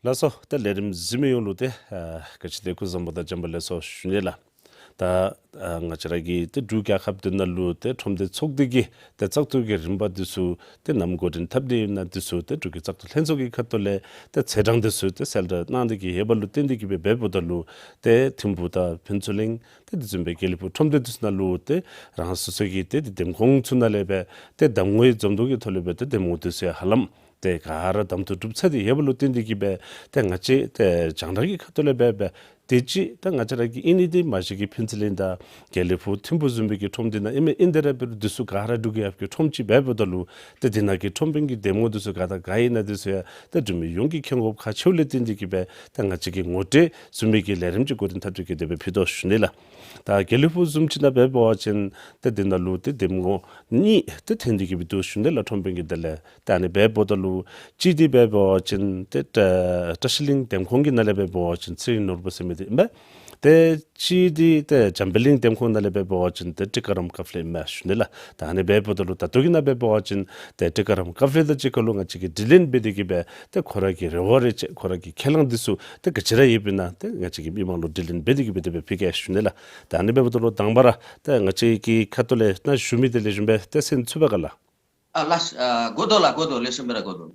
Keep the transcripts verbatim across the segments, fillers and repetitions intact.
ལགས་སོ། ད་ལས་རིམ་གཟིགས་མི་ཡོངས་ལུ་ཏེ་ཨ་ག་ཅི་ཏེ་སྐུ་གཟུགས་བཟང་པོ་དང་བྱོན་པ་ལེགས་སོ་ཞུ་ནི་ལགས། ད་ཨ་ང་བཅས་ར་གི་ཏེ་འབྲུག་རྒྱལ་ཁབ་འདི་ནང་ལུ་ཏེ་ཁྲོམ་སྡེ་ཚོགས་སྡེ་གི་ཏེ་བཙག་འཐུ་གི་རིམ་པ་འདི་ཚུ་ཏེ་ནམ་འགོ་འདྲེན་འཐབ་སྟེ་ཡོད་ན་འདི་ཚུ་ཏེ་འབྲུག་གི་བཙག་འཐུ་ལྷན་ཚོགས་ཀྱི་ཁ་ཐུག་ལས་ཏེ་ཚེས་གྲངས་འདི་ཚུ་ཏེ་གསལ་བསྒྲགས་གནང་སྟེ་གི་ཡོད་པ་ལུ་བརྟེན་ཏེ་གི་སྦེ་འབདཝ་ད་ལུ་ཏེ་ཐིམ་ཕུག་དང་ཕུན་ཚོགས་གླིང་ཏེ་དེ་བཟུམ་སྦེ་དགེ་ལེགས་ཕུག་ཁྲོམ་སྡེ་འདི་ཚུ་ནང་ལུ་ཏེ་རང་སོ་སོ་གི་ཏེ་ཏེ་འདེམས་ཁོངས་ཚུ་ནང་ལས་སྦེ་ཏེ་གདམ་ངོའི་འཛོམས་འདུ་གི་ཐོག་ལས་སྦེ་ཏེ་འདེམས་ངོ་འདི་ཚུ་ཡང་ཧ་ལམ་ཏེ་ག་ར་གདམ་འཐུ་གྲུབ་ཚར་ཏེ་ཡོད་པ་ལུ་བརྟེན་ཏེ་གི་སྦེ་ཏེ་ང་བཅས་ཏེ་རྒྱང་བསྒྲགས་ཀྱི་ཁ་ཐུག་ལས་སྦེ་སྦེ་ཏེ་ཅིག་ད་ང་བཅས་ར་གི་ཨིན་ནི་འདི་མ་གཞི་གི་ཕུན་ཚོགས་གླིང་དང་དགེ་ལེགས་ཕུག་ཐིམ་ཕུག་བཟུམ་སྦེ་གི་ཁྲོམ་སྡེ་ནང་ཨིན་མས། ཨིན་དེ་ར་འབད་རུང་འདི་ཚུ་ག་ར་འབྲུག་རྒྱལ་ཁབ་ཀྱི་ཁྲོམ་ཅིག་འབད་འབདཝ་ད་ལུ་ཏེ་འདི་ནང་གི་ཁྲོམ་དཔོན་གྱི་འདེམས་ངོ་འདི་ཚུ་ག་དང་ག་ཨིན་ན་འདི་ཚུ་ཡང་ཏེ་འབྲུག་མི་ཡོངས་ཀྱིས་མཁྱེན་དགོཔ་ཁག་ཆེཝ་ལས་བརྟེན་ཏེ་གི་སྦེ་ཏེ་ང་བཅས་ཀྱིས་ངོ་སྤྲོད་བཟུམ་སྦེ་གི་ལས་རིམ་ཅིག་འགོ་འདྲེན་འཐབ་སྟེ་གི་དེ་སྦེ་ཕུལ་དོ་ཞུ་ནི་ལགས། ད་དགེ་ལེགས་ཕུག་བཟུམ་ཅིག་ནང་འབད་བ་ཅིན་ཏེ་འདི་ནང་ལུ་ཏེ་འདེམས་ངོ་གཉིས་ཏེ་ཐོན་ཏེ་གི་སྦེ་འདུག་ཞུ་ནི་ལགས། ཁྲོམ་དཔོན་གྱི་དོན་ལས། ད་ཨ་ནི་འབདཝ་ད་ལུ་གཅིག་འདི་འབད་བ་ཅིན་ཏེ་བཀྲ་བཀྲ་ཤིས་གླིང་འདེམས་ཁོངས་ཀྱི་ནང་ལས་འབད་བ་ཅིན་ཚེ་རིང་ནོར་བུ་ཟེར་མི་འདི་ཨིན་པས། ཏེ་གཅིག་འདི་ཏེ་འཇམ་དཔལ་གླིང་འདེམས་ཁོངས་ནང་ལས་འབད་བ་ཅིན་ཏེ་ཀྲི་ཀ་རམ་ཀ་ཕ་ལེ་ཨིན་མས་ཞུ་ནི་ལགས། ད་ཨ་ནི་འབདཝ་ད་ལུ་ད་ལྟོ་གི་ནང་འབད་བ་ཅིན་ཏེ་ཀྲི་ཀ་རམ་ཀ་ཕ་ལེ་དང་གཅིག་ཁར་ལུ་ང་བཅས་ཀྱིས་དྲི་ལན་འབད་དེ་གི་སྦེ་ཏེ་ཁོ་ར་གི་རེ་བ་རེ་ཆེ་ཁོ་ར་གི་ཁས་བླངས་འདི་ཚུ་ཏེ་ག་ཅི་ར་ཡོདཔ་ཨིན་ན་ཏེ་ང་བཅས་ཀྱིས་མི་མང་ལུ་དྲི་ལན་འབད་དེ་གི་སྦེ་དེ་སྦེ་ཕུལ་གེ་ཞུ་ནི་ལགས། ད་ཨ་ནི་འབདཝ་ད་ལུ་དང་པ་ར་ཏེ་ང་བཅས་ཀྱི་ཁ་ཐུག་ལས་ནཱ་ཞུ་མི་འདི་ལེགས་ཤོམ་སྦེ་ཏེ་གསན་ཚུགས་པས་ག་ལགས། ཨ་ལགས། ཨ་གོ་དོ་ལགས། གོ་དོ། ལེགས་ཤོམ་སྦེ་ར་གོ་དོ།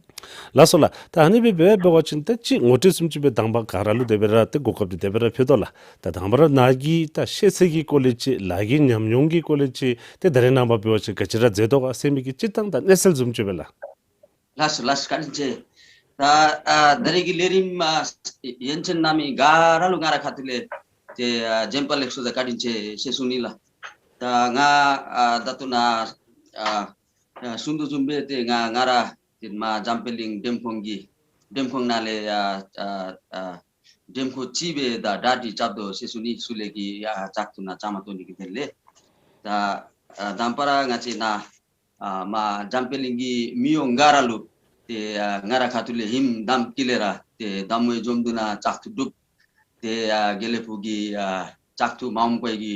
ལགས་སོ་ལགས། ད་ཨ་ནི་སྦེ་འབད་བ་ཅིན་ཏེ་ཅིག་ངོ་སྤྲོད་བཟུམ་ཅིག་སྦེ་དང་པ་ག་ར་ལུ་དེ་སྦེ་ར་ཏེ་གོ་སྐབས་འདི་དེ་སྦེ་ར་ཕུལ་དོ་ལགས། ད་དང་པ་ར་ནཱ་གི་ད་ཤེས་ཚད་ཀྱི་སྐོར་ལས་ཅིག་ལཱ་གི་ཉམས་མྱོང་གི་སྐོར་ལས་ཅིག་ཏེ་ད་རེས་ནངས་པ་འབད་བ་ཅིན་ག་ཅི་ར་མཛད་དོ་ག་ཟེར་མི་གི་སྤྱིར་བཏང་ད་གནས་ཚུལ་བཟུམ་ཅིག་སྦེ་ལགས། ལགས་སོ་ལགས་སོ། བཀའ་དྲིན་ཆེ། ད་ཨ་ད་རེས་ཀྱི་ལས་རིམ་ཨ་ཡོན་ཆེན་གནང་མི་ག་ར་ལུ་ང་ར་ཁ་ཐུག་ལས་ཏེ་ཨ་བྱོན་པ་ལེགས་སོ་དང་བཀའ་དྲིན་ཆེ་ཟེར་ཞུ་ནི་ལགས། ད་ང་ཨ་ད་ལྟོ་ནཱ་ཨ་ཨ་གསུང་དོ་བཟུམ་སྦེ་ཏེ་ང་ང་ར་ཏེ་མར་འཇམ་དཔལ་གླིང་འདེམས་ཁོངས་ཀྱི་འདེམས་ཁོངས་ནང་ལས་ཨ་ཨ་ཨ་འདེམས་ཁོངས་ཅིག་སྦེ་ད་གྲ་སྒྲིག་རྐྱབ་དོ་ཟེར་ཞུ་ནི། ཚུར་ལས་ཀྱི་ཨ་བཙག་འཐུ་ནང་བཅའ་མར་གཏོགས་ནི་གི་དོན་ལས། ད་ཨ་དང་པ་ར་ང་བཅས་ནཱ་ཨ་མར་འཇམ་དཔལ་གླིང་གི་མི་ཡོངས་ག་ར་ལུ་ཏེ་ཨ་ང་ར་ཁ་ཐུག་ལས་ཧིང་གཏམ་དཀྱིལ་ལས་ར་ཏེ་གདམ་ངོའི་འཛོམས་འདུ་ནང་བཙག་འཐུ་གྲུབ། ཏེ་ཨ་དགེ་ལེགས་ཕུག་གི་ཨ་བཙག་འཐུ་མ་འོངས་པའི་གི་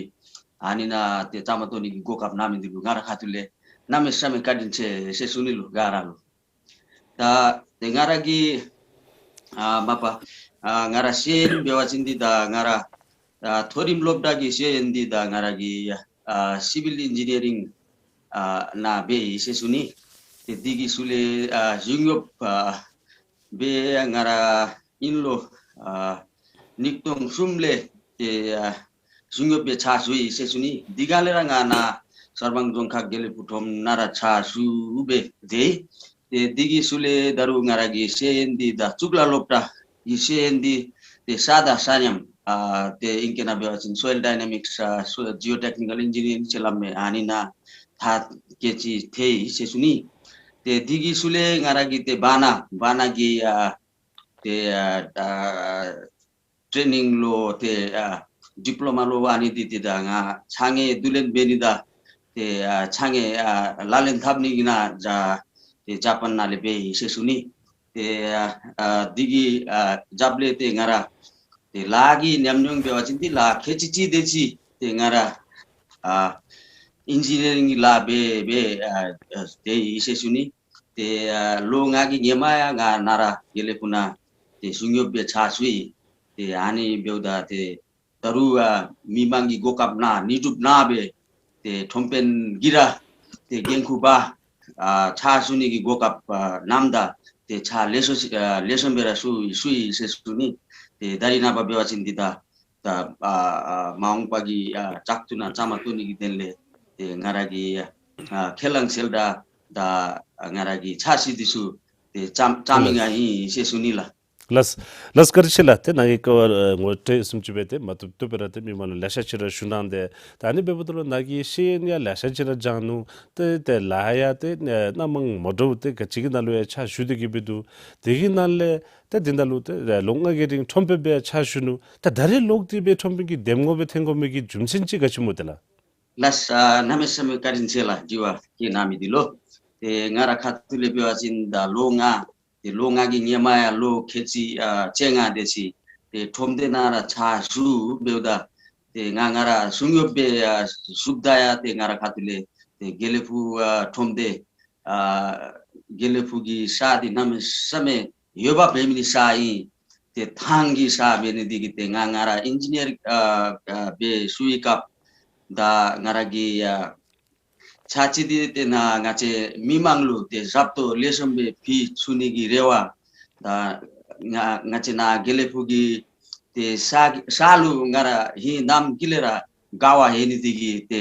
ཨ་ནི་ནང་ཏེ་བཅའ་མར་གཏོགས་ནི་གི་གོ་སྐབས་གནང་མི་འདི་ལུ་ང་ར་ཁ་ཐུག་ལས་གནམ་མེད་ས་མེད་བཀའ་དྲིན་ཆེ་ཟེར་ཞུ་ནི་ལགས་ག་ར་ལུ། ད་ཏེ་ང་ར་གི་ཨ་མ་པ་ཨ་ང་ར་ཤེས་ཡོན་འབད་བ་ཅིན་འདི་ད་ང་ར་ཨ་མཐོ་རིམ་སློབ་གྲྭ་གི་ཤེས་ཡོན་འདི་ད་ང་ར་གི་ཨ་སི་བིལ་ཨིན་ཇི་ནི་ཡ་རིང་ཨ་ནང་འབད་ཡི་ཟེར་ཞུ་ནི། ཏེ་འདི་གི་ཚུལ་ལས་ཨ་གཞུང་གཡོགཔ་ཨ་སྦེ་ང་ར་དབྱིན་ལོ་ཨ་ཉིས་སྟོང་གསུམ་ལས་ཏེ་ཨ་གཞུང་གཡོགཔ་སྦེ་ཕྱག་ཞུ་ཡི་ཟེར་ཞུ་ནི། དེ་སྒང་ལས་ར་ང་ནཱ་གསར་སྤང་རྫོང་ཁག་དགེ་ལེགས་ཕུག་ཁྲོམ་ནང་ར་ཕྱག་ཞུ་སྦེ་སྡོད་ཡི། ཏེ་འདི་གི་ཚུལ་ལས་ད་རུང་ང་ར་གི་ཤེས་ཡོན་འདི་ད་གཙུག་ལག་སློབ་གྲྭ་གི་ཤེས་ཡོན་འདི་ཏེ་ས་དང་ས་མཉམ་ཨ་ཏེ་ཨིང་སྐད་ནང་འབད་བ་ཅིན་སོའིལ་ཌའི་ནེ་མིགསི་ཨ་སོ་ཇི་ཨོ་ཊེག་ནི་ཀལ་ཨིན་ཇི་ནི་ཡ་རིང་ཟེར་སླབ་མི་ཨ་ནི་ནང་མཐར་འཁྱོལ་ཅིག་ཐལ་ཡི་ཟེར་ཞུ་ནི། ཏེ་འདི་གི་ཚུལ་ལས་ང་ར་གི་ཏེ་བར་ན་བར་ན་གི་ཨ་ཏེ་ཨ་ཨ་ཊེ་ནིང་ལོ་ཏེ་ཨ་ཌིཔ་ལོ་མ་ལོ་ཨ་ནི་འདི་ཏེ་ད་ང་ཕྱགས་སྙིགས་བསྡུ་ལེན་འབད་ནི་དང་ཏེ་ཨ་ཕྱགས་སྙིགས་ཨ་ལག་ལེན་འཐབ་ནི་གི་ནང་ཇ་ཏེ་ཇ་པཱན་ནང་ལས་འབད་ཡི་ཟེར་ཞུ་ནི། ཏེ་ཨ་ཨ་འདི་གི་ཨ་རྒྱབ་ལས་ཏེ་ང་ར་ཏེ་ལཱ་གི་ཉམས་མྱོང་འབད་བ་ཅིན་འདི་ལཱ་ཁལ་གཅིག་གཅིག་དེ་ཅིག་ཏེ་ང་ར་ཨ་ཨིན་ཇི་ནི་ཡ་རིང་གི་ལཱ་འབད་འབད་ཨ་ཨ་སྡོད་ཡི་ཟེར་ཞུ་ནི། ཏེ་ཨ་ལོ་ལྔ་གི་སྔོན་མ་ཡང་ང་ནཱ་ར་དགེ་ལེགས་ཕུག་ནང་ཏེ་གཞུང་གཡོགཔ་སྦེ་ཕྱག་ཞུ་ཡི། ཏེ་ཨ་ནི་འབདཝ་ད་ཏེ་ད་རུང་ཨ་མི་མང་གི་གོ་སྐབས་གནང་ནུས་སྒྲུབ་གནང་སྦེ་ཏེ་ཁྲོམ་དཔོན་གྱི་ར་ཏེ་འགན་ཁུར་འབག་ཨ་ཕྱག་ཞུ་ནི་གི་གོ་སྐབས་ཨ་གནངམ་ད་ཏེ་ཕྱག་ལེགས་ཤོམ་ཨ་ལེགས་ཤོམ་སྦེ་ར་ཞུ་ཞུ་ཡི་ཟེར་ཞུ་ནི། ཏེ་ད་རེས་ནངས་པ་འབད་བ་ཅིན་འདི་ད་ད་ཨ་ཨ་མ་འོངས་པ་གི་ཨ་བཙག་འཐུ་ནང་བཅའ་མར་གཏོགས་ནི་གི་དོན་ལས་ཏེ་ང་ར་གི་ཨ་ཁས་བླངས་གསལ་བསྒྲགས་དང་ང་ར་གི་འཆར་གཞི་འདི་ཚུ་ཏེ་བརྩམ་བརྩམ་མི་ང་ཨིན་ཟེར་ཞུ་ནི་ལགས། ལགས་ལགས་བཀའ་དྲིན་ཆེ་ལགས། ཏེ་ནཱ་གི་སྐོར་ཨ་ངོ་སྤྲོད་བཟུམ་ཅིག་སྦེ་ཏེ་མ་བཏུབ་བཏུབ་སྦེ་ར་ཏེ་མི་མང་ལུ་ལེ་ཤ་ཅིག་ར་ཞུ་གནང་སྟེ་ད་ཨ་ནི་འབདཝ་ད་ལུ་ནཱ་གི་ཤེས་ཡོན་ཡང་ལེ་ཤ་ཅིག་ར་སྦྱང་ནུག། ཏེ་ཏེ་ལཱ་ཡང་ཏེ་ཨ་སྣ་མང་མ་འདྲཝ་ཏེ་ག་ཅི་གི་ནང་ལུ་ཡང་ཕྱག་ཞུ་སྟེ་གི་སྦེ་འདུག། དེ་གི་ནང་ལས་ཏེ་འདི་ནང་ལུ་ཏེ་ལོ་ལྔ་གི་རིང་ཁྲོམ་དཔོན་སྦེ་ཕྱག་ཞུ་ནུག། ད་ད་རེས་ལོག་སྟེ་སྦེ་ཁྲོམ་དཔོན་གྱི་འདེམས་ངོ་སྦེ་ཐོན་དགོ་མི་གི་རྒྱུ་མཚན་ཅིག་ག་ཅི་སྨོ་ཏེ་ལགས། ལགས་ཨ་གནམ་མེད་ས་མེད་བཀའ་དྲིན་ཆེ་ལགས། དྲི་བ་བཀོད་གནང་མི་འདི་ལུ། ཏེ་ང་ར་ཁ་ཐུག་ལས་འབད་བ་ཅིན་ད་ལོ་ལྔ་ཏེ་ལོ་ལྔ་གི་སྔོན་མ་ཡང་ལོ་ཁལ་གཅིག་ཨ་བཅོ་ལྔ་དེ་ཅིག་ཏེ་ཁྲོམ་སྡེ་ནང་ར་ཕྱག་ཞུ་འབདཝ་ད་ཏེ་ང་ང་ར་གཞུང་གཡོགཔ་སྦེ་ཨ་བཞུགསཔ་ད་ཡང་ཏེ་ང་ར་ཁ་ཐུག་ལས་ཏེ་དགེ་ལེགས་ཕུག་ཨ་ཁྲོམ་སྡེ་ཨ་དགེ་ལེགས་ཕུག་གི་ས་འདི་གནམ་མེད་ས་མེད་འོས་འབབ་འབད་མི་ནི་ས་ཨིན། ཏེ་ཐང་གི་ས་འབད་ནི་འདི་གིས་ཏེ་ང་ང་ར་ཨིན་ཇི་ནི་ཡར་ཨ་ཨ་འབད་ཞུ་བའི་སྐབས་ད་ང་ར་གི་ཨ་ཚར་གཅིག་འདི་ཏེ་ནཱ་ང་བཅས་མི་མང་ལུ་ཏེ་ཞབས་ཏོག་ལེགས་ཤོམ་སྦེ་ཕུལ་ཚུགས་ནི་གི་རེ་བ་ད་ང་ང་བཅས་ནཱ་དགེ་ལེགས་ཕུག་གི་ཏེ་ས་ས་ལུ་ང་ར་ཧིང་ནམ་གི་ལས་ར་དགའ་བ་ཡོད་ནི་འདི་གིས་ཏེ་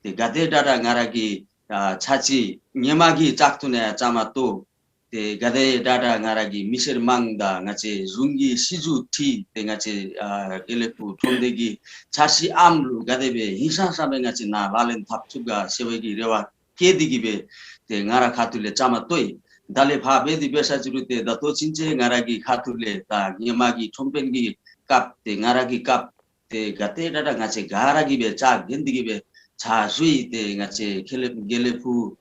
ཏེ་ག་དེ་དྲག་དྲག་ང་ར་གིས་ཨ་ཚར་གཅིག་ཧེ་མ་གི་བཙག་འཐུ་ནང་བཅའ་མར་གཏོགས་ཏེ་ག་དེ་དྲག་དྲག་ང་ར་གི་མི་སེར་དམངས་དང་ང་བཅས་གཞུང་གི་སྲིད་བྱུས་ཁྲིད་དེ་ང་བཅས་ཨ་དགེ་ལེགས་ཕུག་ཁྲོམ་སྡེ་གི་འཆར་གཞི་ཨམ་ལུ་ག་དེ་སྦེ་ཧིང་སངས་ས་སྦེ་ང་བཅས་ནཱ་ལག་ལེན་འཐབ་ཚུགས་ག་ཟེར་བའི་གི་རེ་བ་བསྐྱེད་དེ་གི་སྦེ་ཏེ་ང་ར་ཁ་ཐུག་ལས་བཅའ་མར་གཏོགས་ཡི། ད་ལས་ཕར་འབད་དེ་འབད་ས་ཅིག་རུང་ཏེ་ད་ལྟོ་ཕྱིན་ཆད་ང་ར་གི་ཁ་ཐུག་ལས་ད་ཧེ་མ་གི་ཁྲོམ་དཔོན་གྱི་སྐབས་ཏེ་ང་ར་གི་སྐབས་ཏེ་ག་དེ་དྲག་དྲག་ང་བཅས་ག་ར་གིས་སྦེ་བཅར་གནང་སྟེ་གི་སྦེ་ཕྱག་ཞུ་ཡི། ཏེ་ང་བཅས་དགེ་ལེགས་དགེ་ལེགས་ཕུག་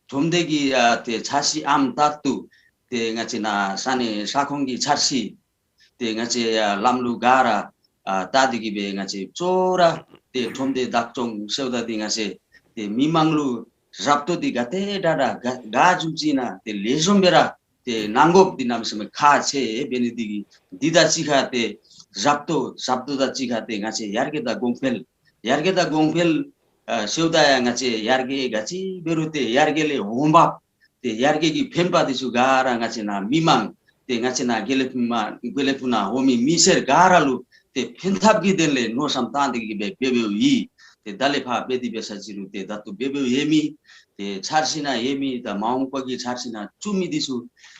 ཁྲོམ་སྡེ་གི་ཨ་ཏེ་འཆར་གཞི་ཨམ་ལྟར་དུ་ཏེ་ང་བཅས་ནཱ་ས་གནས་ས་ཁོངས་ཀྱི་འཆར་གཞི་ཏེ་ང་བཅས་ཨ་ལམ་ལུགས་ག་ར་ཨ་བལྟ་སྟེ་གི་སྦེ་ང་བཅས་གཙོ་བོ་ར་ཏེ་ཁྲོམ་སྡེ་བདག་སྐྱོང་ཟེརཝ་ད་འདི་ང་བཅས་ཏེ་མི་མང་ལུ་ཞབས་ཏོག་འདི་ག་དེ་དྲག་དྲག་ག་ག་བཟུམ་ཅིག་ཨིན་ན་ཏེ་ལེགས་ཤོམ་སྦེ་ར་ཏེ་གནང་དགོཔ་འདི་གནམ་མེད་ས་མེད་ཁག་ཆེ་འབད་ནི་འདི་གིས་འདི་དང་གཅིག་ཁར་ཏེ་ཞབས་ཏོག་ཞབས་ཏོག་དང་གཅིག་ཁར་ཏེ་ང་བཅས་ཡར་རྒྱས་དང་གོང་འཕེལ་ཡར་རྒྱས་དང་གོང་འཕེལ་ཨ་ཟེརཝ་ད་ཡང་ང་བཅས་ཡར་རྒྱས་ག་ཅི་འབད་རུང་ཏེ་ཡར་རྒྱས་ལས་འོང་འབབ་ཏེ་ཡར་རྒྱས་ཀྱི་ཕན་པ་འདི་ཚུ་ག་ར་ང་བཅས་ནཱ་མི་མང་ཏེ་ང་བཅས་ནཱ་དགེ་ལེགས་ཕུག་མ་དགེ་ལེགས་ཕུག་ནང་འོང་མི་མི་སེར་ག་ར་ལུ་ཏེ་ཕན་ཐབས་ཀྱི་དོན་ལས་མནོ་བསམ་བཏང་སྟེ་གི་སྦེ་འབད་འབདཝ་ཨིན། ཏེ་ད་ལས་ཕར་འབད་དེ་འབད་ས་ཅིག་རུང་ཏེ་ད་ལྟོ་འབད་འབདཝ་ཡོད་མི་ཏེ་འཆར་གཞི་ནང་ཡོད་མི་དང་མ་འོངས་པ་གི་འཆར་གཞི་ནང་བཙུགས་མི་འདི་ཚུ་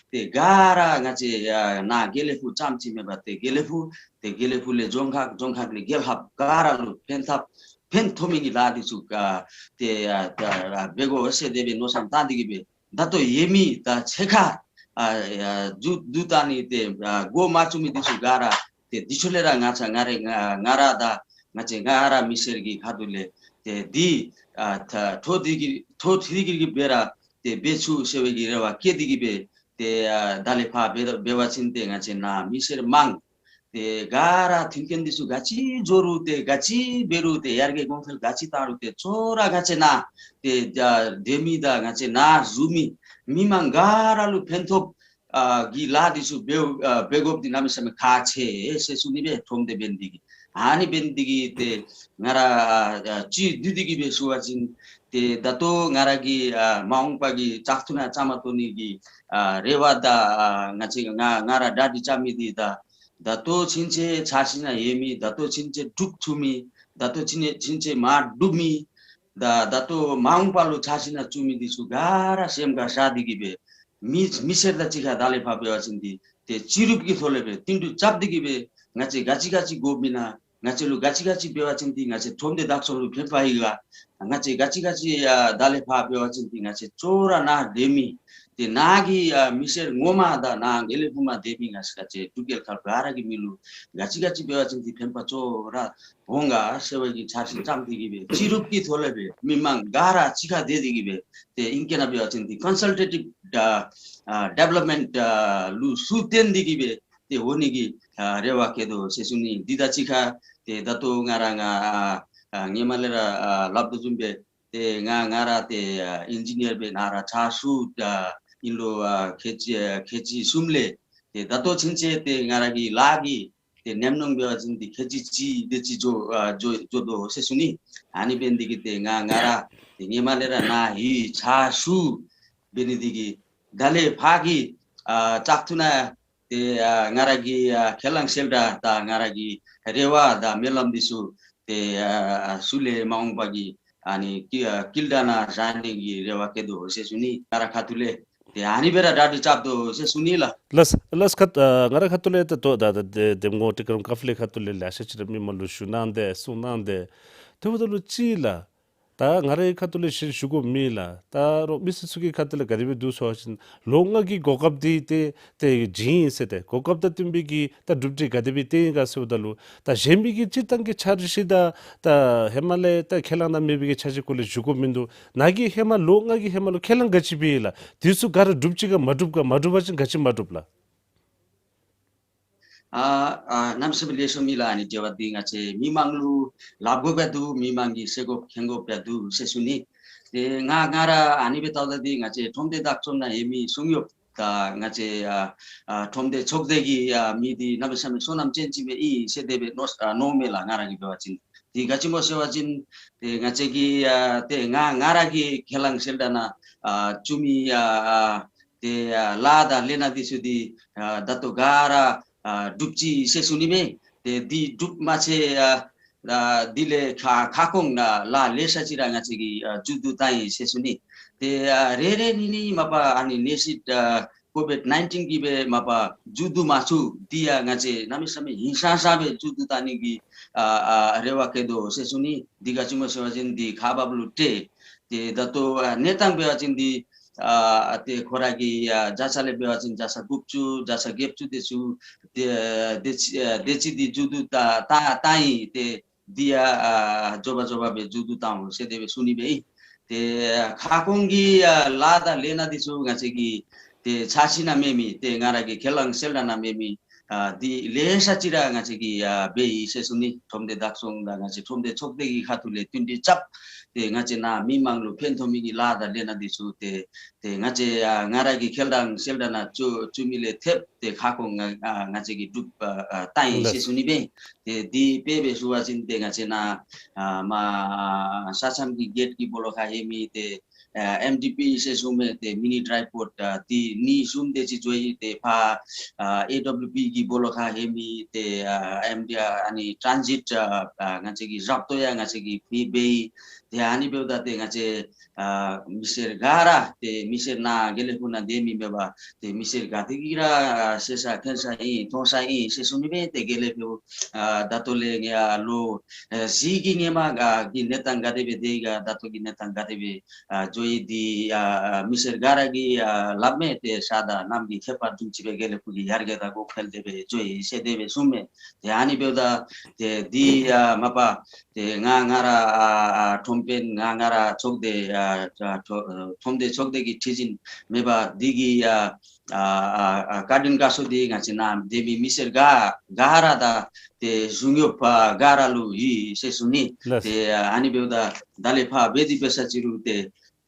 ཏེ་ག་ར་ང་བཅས་ཨ་ནཱ་དགེ་ལེགས་ཕུག་རྐྱངམ་ཅིག་མེན་པར་ཏེ་དགེ་ལེགས་ཕུག་ཏེ་དགེ་ལེགས་ཕུག་ལས་རྫོང་ཁག་རྫོང་ཁག་ལས་རྒྱལ་ཁབ་ག་ར་ལུ་ཕན་ཐབས་ཕན་ཐོགས་མི་གི་ལཱ་འདི་ཚུ་ག་ཏེ་ཨ་ད་ཨ་འབད་དགོ་ཟེར་དེ་སྦེ་མནོ་བསམ་བཏང་སྟེ་གི་སྦེ་ད་ལྟོ་ཡོད་མི་དང་ཕྱེད་ཀ་ཨ་ཨ་མཇུག་བསྡུ་བཏང་ནི་ཏེ་ཨ་འགོ་མ་བཙུགས་མི་འདི་ཚུ་ག་ར་ཏེ་འདི་ཚུ་ལས་ར་ང་བཅས་ང་ར་ང་ང་ར་དང་ང་བཅས་ང་ར་མི་སེར་གྱི་ཁ་ཐུག་ལས་ཏེ་འདི་ཨ་ད་འཕྲོ་མཐུད་ཀྱི་འཕྲོ་མཐུད་ཀྱི་སྦེ་ར་ཏེ་འབད་ཚུགས་ཟེར་བའི་གི་རེ་བ་བསྐྱེད་དེ་གི་སྦེ་ཏེ་ཨ་ད་ལས་ཕར་འབད་འབད་བ་ཅིན་ཏེ་ང་བཅས་ནཱ་མི་སེར་མང་ཏེ་ག་ར་མཐུན་རྐྱེན་འདི་ཚུ་ག་ཅི་འགྱོ་རུང་ཏེ་ག་ཅི་འབད་རུང་ཏེ་ཡར་རྒྱས་གོང་འཕེལ་ག་ཅི་བཏང་རུང་ཏེ་གཙོ་བོ་ར་ང་བཅས་ནཱ་ཏེ་ཨ་སྡོད་མི་དང་ང་བཅས་ནཱ་བཞུགས་མི་མི་མང་ག་ར་ལུ་ཕན་ཐོགས་ཨ་གི་ལཱ་འདི་ཚུ་འབད་ཨ་འབད་དགོཔ་འདི་གནམ་མེད་ས་མེད་ཁག་ཆེ་ཟེར་ཞུ་ནི་སྦེ་ཁྲོམ་སྡེ་འབད་ནི་འདི་གིས། ཨ་ནི་འབད་ནི་འདི་གིས་ཏེ་ང་ར་ཨ་ཨ་སྤྱི་འཐུས་འདི་གིས་སྦེ་ཞུ་བ་ཅིན་ཏེ་ད་ལྟོ་ང་ར་གི་ཨ་མ་འོངས་པ་གི་བཙག་འཐུ་ནང་བཅའ་མར་གཏོགས་ནི་གི་ཨ་རེ་བ་དང་ཨ་ང་བཅས་ང་ང་ར་གྲ་སྒྲིག་རྐྱབ་མི་འདི་དང་ད་ལྟོ་ཕྱིན་ཆད་འཆར་གཞི་ནང་ཡོད་མི་ད་ལྟོ་ཕྱིན་ཆད་འགྲུབ་ཚུགས་མི་ད་ལྟོ་ཕྱིན་ཕྱིན་ཆད་མ་འགྲུབ་མི་ད་ད་ལྟོ་མ་འོངས་པ་ལུ་འཆར་གཞི་ནང་བཙུགས་མི་འདི་ཚུ་ག་ར་སེམས་ཁར་བཞག་སྟེ་གི་སྦེ་མི་མི་སེར་དང་གཅིག་ཁར་ད་ལས་ཕར་འབད་བ་ཅིན་འདི་ཏེ་སྤྱི་རུབ་ཀྱི་ཐོག་ལས་སྦེ་བསྟུན་གྲོས་རྐྱབ་སྟེ་གི་སྦེ་ང་བཅས་ག་ཅི་ག་ཅི་དགོཔ་ཨིན་ན་ང་བཅས་ལུ་ག་ཅི་ག་ཅི་འབད་བ་ཅིན་འདི་ང་བཅས་ཁྲོམ་སྡེ་བདག་སྐྱོང་ལུ་ཕན་པ་ཡོད་ག། ང་བཅས་ག་ཅི་ག་ཅི་ཨ་ད་ལས་ཕར་འབད་བ་ཅིན་འདི་ང་བཅས་གཙོ་བོ་ར་ནཱ་སྡོད་མི་ཏེ་ནཱ་གི་ཨ་མི་སེར་ངོ་མ་དང་ནཱ་དགེ་ལེགས་ཕུག་མར་སྡོད་མི་ང་བཅས་ཀྱི་འབྲུག་རྒྱལ་ཁབ་ག་ར་གི་མི་ལུ་ག་ཅི་ག་ཅི་འབད་བ་ཅིན་འདི་ཕན་པ་གཙོ་བོ་ར་འོང་ག་ཟེར་བའི་གི་འཆར་གཞི་བརྩམས་ཏེ་གི་སྦེ་སྤྱི་རུབ་ཀྱི་ཐོག་ལས་སྦེ་མི་མང་ག་ར་གཅིག་ཁར་སྡོད་དེ་གི་སྦེ་ཏེ་ཨིང་སྐད་ནང་འབད་བ་ཅིན་འདི་ཀོན་སཱལ་ཊེ་ཊིབ་ཨ་ཨ་ཌི་བེ་ལོབ་མེནཊ་ཨ་ལུ་ཤུགས་བཏོན་ཏེ་གི་སྦེ་ཏེ་འོང་ནི་གི་ཨ་རེ་བ་བསྐྱེད་དོ་ཟེར་ཞུ་ནི། འདི་དང་གཅིག་ཁར་ཏེ་ད་ལྟོ་ང་ར་ང་ཨ་ཨ་ཧེ་མ་ལས་ར་ཨ་སླབ་དོ་བཟུམ་སྦེ་ཏེ་ང་ང་ར་ཏེ་ཨ་ཨིན་ཇི་ནི་ཡར་སྦེ་ནཱ་ར་ཕྱག་ཞུ་ད་ཨིན་ལོ་ཨ་ཁལ་གཅིག་ཨ་ཁལ་གཅིག་གསུམ་ལས་ཏེ་ད་ལྟོ་ཕྱིན་ཆད་ཏེ་ང་ར་གི་ལཱ་གི་ཏེ་ཉམས་མྱོང་འབད་བ་ཅིན་འདི་ཁལ་གཅིག་གཅིག་དེ་ཅིག་འགྱོ་ཨ་འགྱོ་འགྱོ་དོ་ཟེར་ཞུ་ནི། ཨ་ནི་འབད་ནི་འདི་གིས་ཏེ་ང་ང་ར་ཏེ་ཧེ་མ་ལས་ར་ནཱ་ཡོད་ཕྱག་ཞུ་འབད་ནི་འདི་གིས་ད་ལས་ཕར་གྱི་ཨ་བཙག་འཐུ་ནང་ཏེ་ཨ་ང་ར་གི་ཨ་ཁས་བླངས་གསལ་བསྒྲགས་དང་ང་ར་གི་རེ་བ་དང་སྨོན་ལམ་འདི་ཚུ་ཏེ་ཨ་ཨ་ཚུ་ལས་མ་འོངས་པ་གི་ཨ་ནི་ཀི་ཨ་དཀྱིལ་དྲ་ནང་བཞག་ནི་གི་རེ་བ་བསྐྱེད་དོ་ཟེར་ཞུ་ནི། ང་ར་ཁ་ཐུག་ལས་ཏེ་ཨ་ནི་སྦེ་ར་གྲ་སྒྲིག་རྐྱབ་དོ་ཟེར་ཞུ་ནི་ལགས། ལགས་ལགས། ཁ་ཨ་ང་ར་ཁ་ཐུག་ལས་ཏེ་ད་ད་ད་དེ་དེ་མགོ་ཏི་ཀརམ་ཀ་ཕི་ལེ་ཁ་ཐུག་ལས་ལེ་ཤ་ཅིག་ར་མི་མང་ལུ་ཞུ་གནང་སྟེ་གསུང་གནང་སྟེ་དེ་འབདཝ་ད་ལུ་ཅིག་ལགས། ད་ང་རའི་ཁ་ཐུག་ལས་ཞུ་ཞུ་དགོཔ་མེད་ལགས། ད་རོགས་མི་སེར་ཚུ་གི་ཁ་ཐུག་ལས་ག་དེ་སྦེ་འདུག་ཟེར་བ་ཅིན་ལོ་ལྔ་གི་གོ་སྐབས་འདི་ཏེ་ཏེ་བྱིན་ཡི་ཟེར་ཏེ་གོ་སྐབས་དང་བསྟུན་པའི་གི་ད་གྲུབ་འབྲས་ག་དེ་སྦེ་བསྟན་ཡི་ག་ཟེརཝ་ད་ལུ་ད་གཞན་མི་གི་སྤྱིར་བཏང་གི་འཆར་གཞི་དང་ད་ཧེ་མ་ལས་ད་ཁས་བླངས་གནང་མེད་པའི་གི་འཆར་གཞི་སྐོར་ལས་ཞུ་དགོཔ་མིན་འདུག། ནཱ་གི་ཧེ་མ་ལོ་ལྔ་གི་ཧེ་མ་ལུ་ཁས་བླངས་ག་ཅི་འབད་ཡི་ལགས། དེ་ཚུ་ག་ར་གྲུབ་ཅི་ག་མ་གྲུབ་ག། མ་གྲུབ་པ་ཅིན་ག་ཅི་མ་གྲུབ་ལགས། ཨ་ཨ་གནམ་མེད་ས་མེད་ལེགས་ཤོམ་ཨིན་ལགས། ཨ་ནི་དྲི་བ་འདི་ང་བཅས་མི་མང་ལུ་ལབ་དགོཔ་ཡང་འདུག། མི་མང་གིས་ཤེས་དགོཔ་མཁྱེན་དགོཔ་ཡང་འདུག་ཟེར་ཞུ་ནི། ཏེ་ང་ང་ར་ཨ་ནི་སྦེ་བལྟཝ་ད་འདི་ང་བཅས་ཁྲོམ་སྡེ་བདག་སྐྱོང་ནང་ཡོད་མི་གསུང་ཡོདཔ་ ད་ང་བཅས་ཨ་ཨ་ཁྲོམ་སྡེ་ཚོགས་སྡེ་གི་ཨ་མི་འདི་གནམ་མེད་ས་མེད་བསོད་ནམས་ཅན་ཅིག་སྦེ་ཨིན་ཟེར་དེ་སྦེ་མནོ་ཨ་མནོཝ་མས་ལགས། ང་ར་གིས་འབད་བ་ཅིན་འདི་ག་ཅི་སྨོ་ཟེར་བ་ཅིན་ཏེ་ང་བཅས་ཀྱི་ཨ་ཏེ་ང་ང་ར་གིས་ཁས་བླངས་གསལ་བསྒྲགས་ནང་ཨ་བཙུགས་མི་ཨ་ཨ་ཏེ་ཨ་ལཱ་དང་ལས་སྣ་འདི་ཚུ་འདི་ཨ་ད་ལྟོ་ག་ར་ཨ་གྲུབ་ཅི་ཟེར་ཞུ་ནི་མས། ཏེ་འདི་གྲུབ་མ་ཚད་ཨ་ཨ་འདི་ལས་ཁ་ཁ་སྐོང་ནང་ལཱ་ལེ་ཤ་ཅིག་ར་ང་བཅས་ཀྱིས་ཨ་མཇུག་བསྡུ་བཏང་ཡི་ཟེར་ཞུ་ནི། ཏེ་ཨ་རེ་རེ་གཉིས་གཉིས་མ་པ་ཨ་ནི་ནད་གཞི་ཨ་ཀོ་བིཌ་ནའིན་ཊིན་གྱིས་སྦེ་མ་པ་མཇུག་བསྡུ་མ་ཚུགས། འདི་ཡང་ང་བཅས་གནམ་མེད་ས་མེད་ཧིང་སངས་ས་སྦེ་མཇུག་བསྡུ་བཏང་ནི་གི་ཨ་ཨ་རེ་བ་བསྐྱེད་དོ་ཟེར་ཞུ་ནི། འདི་ག་ཅི་སྨོ་ཟེར་བ་ཅིན་འདི་ཁ་འབབ་ལུ་སྤྲོད། ཏེ་ད་ལྟོ་ཨ་གནས་སྟངས་འབད་བ་ཅིན་འདི་ཨ་ཏེ་ཁོ་ར་གི་ཨ་བརྒྱ་ཆ་ལས་འབད་བ་ཅིན་བརྒྱ་ཆ་དགུ་བཅུ་བརྒྱ་ཆ་བརྒྱད་ཅུ་དེ་ཚུ་ཏེ་ཨ་དེ་ཅིག་ཨ་དེ་ཅིག་འདི་མཇུག་བསྡུ་བཏང་བཏང་བཏང་ཡི། ཏེ་འདི་ཡང་ཨ་མགྱོགས་པ་མགྱོགས་པ་སྦེ་མཇུག་བསྡུ་བཏང་འོང་ཟེར་དེ་སྦེ་ཞུ་ནི་སྦེ་ཨིན། ཏེ་ཨ་ཁ་སྐོང་གི་ཨ་ལཱ་དང་ལས་སྣ་འདི་ཚུ་ང་བཅས་ཀྱིས་ཏེ་འཆར་གཞི་ནང་མེད་མི་ཏེ་ང་ར་གི་ཁས་བླངས་གསལ་བསྒྲགས་ནང་མེད་མི་ཨ་འདི་ལེ་ཤ་ཅིག་ར་ང་བཅས་ཀྱིས་ཨ་འབད་ཡི་ཟེར་ཞུ་ནི། ཁྲོམ་སྡེ་བདག་སྐྱོང་དང་ང་བཅས་ཁྲོམ་སྡེ་ཚོགས་སྡེ་གི་ཁ་ཐུག་ལས་བསྟུན་གྲོས་རྐྱབ། ཏེ་ང་བཅས་ནཱ་མི་མང་ལུ་ཕན་ཐོགས་མི་གི་ལཱ་དང་ལས་སྣ་འདི་ཚུ་ཏེ་ཏེ་ང་བཅས་ཨ་ང་ར་གི་ཁས་བླངས་གསལ་བསྒྲགས་ནང་བཙུགས་བཙུགས་མི་ལས་ཐེབས་ཏེ་ཁ་སྐོང་ང་ཨ་ང་བཅས་ཀྱིས་གྲུབ་ཨ་ཨ་བཏང་ཡི་ལགས། ཟེར་ཞུ་ནི་སྦེ། ཏེ་འདི་དཔེ་སྦེ་ཞུ་བ་ཅིན་ཏེ་ང་བཅས་ནཱ་ཨ་མར་ས་མཚམས་ཀྱི་གེཊ་ཀྱི་སྦོ་ལོགས་ཁར་ཡོད་མི་ཏེ་ཨ་ཨེམ་ཌི་པི་ཟེར་ཞུ་མི་ཏེ་མི་ནི་ཌྲའི་པོརཊ་ཨ་འདི་གཉིས་བཟུམ་དེ་ཅིག་འགྱོ་ཡི། ཏེ་ཕར་ཨ་ཨེ་ཌབ་ལུ་པི་གི་སྦོ་ལོགས་ཁར་ཡོད་མི་ཏེ་ཨ་ཨེམ་ཌི་ཨ་ཨ་ནི་ཊཱན་ཟིཊ་ཨ་ཨ་ང་བཅས་ཀྱི་རག་ཏོ་ཡང་ང་བཅས་ཀྱིས་ཕུལ་འབད་ཡི། ཏེ་ཨ་ནི་འབདཝ་ད་ཏེ་ང་བཅས་ཨ་མི་སེར་ག་ར་ཏེ་མི་སེར་ནཱ་དགེ་ལེགས་ཕུག་ནང་སྡོད་མི་མེན་པར་ཏེ་མི་སེར་ག་དེ་གིས་ར་ཨ་ཤེས་ས་མཁྱེན་ས་ཨིན་མཐོང་ས་ཨིན་ཟེར་ཞུ་ནི་སྦེ། ཏེ་དགེ་ལེགས་ཕུག་ཨ་ད་ལྟོ་ལས་ངེ་ཨ་ལོ་ཨ་བཞི་གི་སྔོན་མ་ཨ་གི་གནས་སྟངས་ག་དེ་སྦེ་སྡོད་ཡི་ག་ད་ལྟོ་གི་གནས་སྟངས་ག་དེ་སྦེ་ཨ་འགྱོ་ཡི་འདི་ཨ་ཨ་མི་སེར་ག་ར་གིས་ཨ་སླབ་མས། ཏེ་ཤ་དང་གནམ་གྱི་ཁྱད་པར་བཟུམ་ཅིག་སྦེ་དགེ་ལེགས་ཕུག་གི་ཡར་རྒྱས་དང་གོང་འཕེལ་དེ་སྦེ་འགྱོ་ཡི་ཟེར་དེ་སྦེ་གསུངམ་མས། ཏེ་ཨ་ནི་འབདཝ་ད་ཏེ་འདི་ཨ་མ་པ་ཏེ་ང་ང་ར་ཨ་ཨ་ཁྲོམ་དཔོན་ང་ང་ར་ཚོགས་སྡེ་ཨ་ཨ་ཁྲོ་ཨ་ཁྲོམ་སྡེ་ཚོགས་སྡེ་གི་ཁྲི་འཛིན་མེན་པར་འདི་གི་ཨ་ཨ་ཨ་ཨ་བཀའ་དྲིན་དགའ་ཚོར་འདི་ང་བཅས་ནཱ་སྡོད་མི་མི་སེར་ག་ག་ར་དང་ཏེ་གཞུང་གཡོགཔ་ཨ་ག་ར་ལུ་ཡོད་ཟེར་ཞུ་ནི། ལགས། ཏེ་ཨ་ནི་འབདཝ་ད་ད་ལས་ཕར་འབད་དེ་འབད་ས་ཅིག་རུང་ཏེ་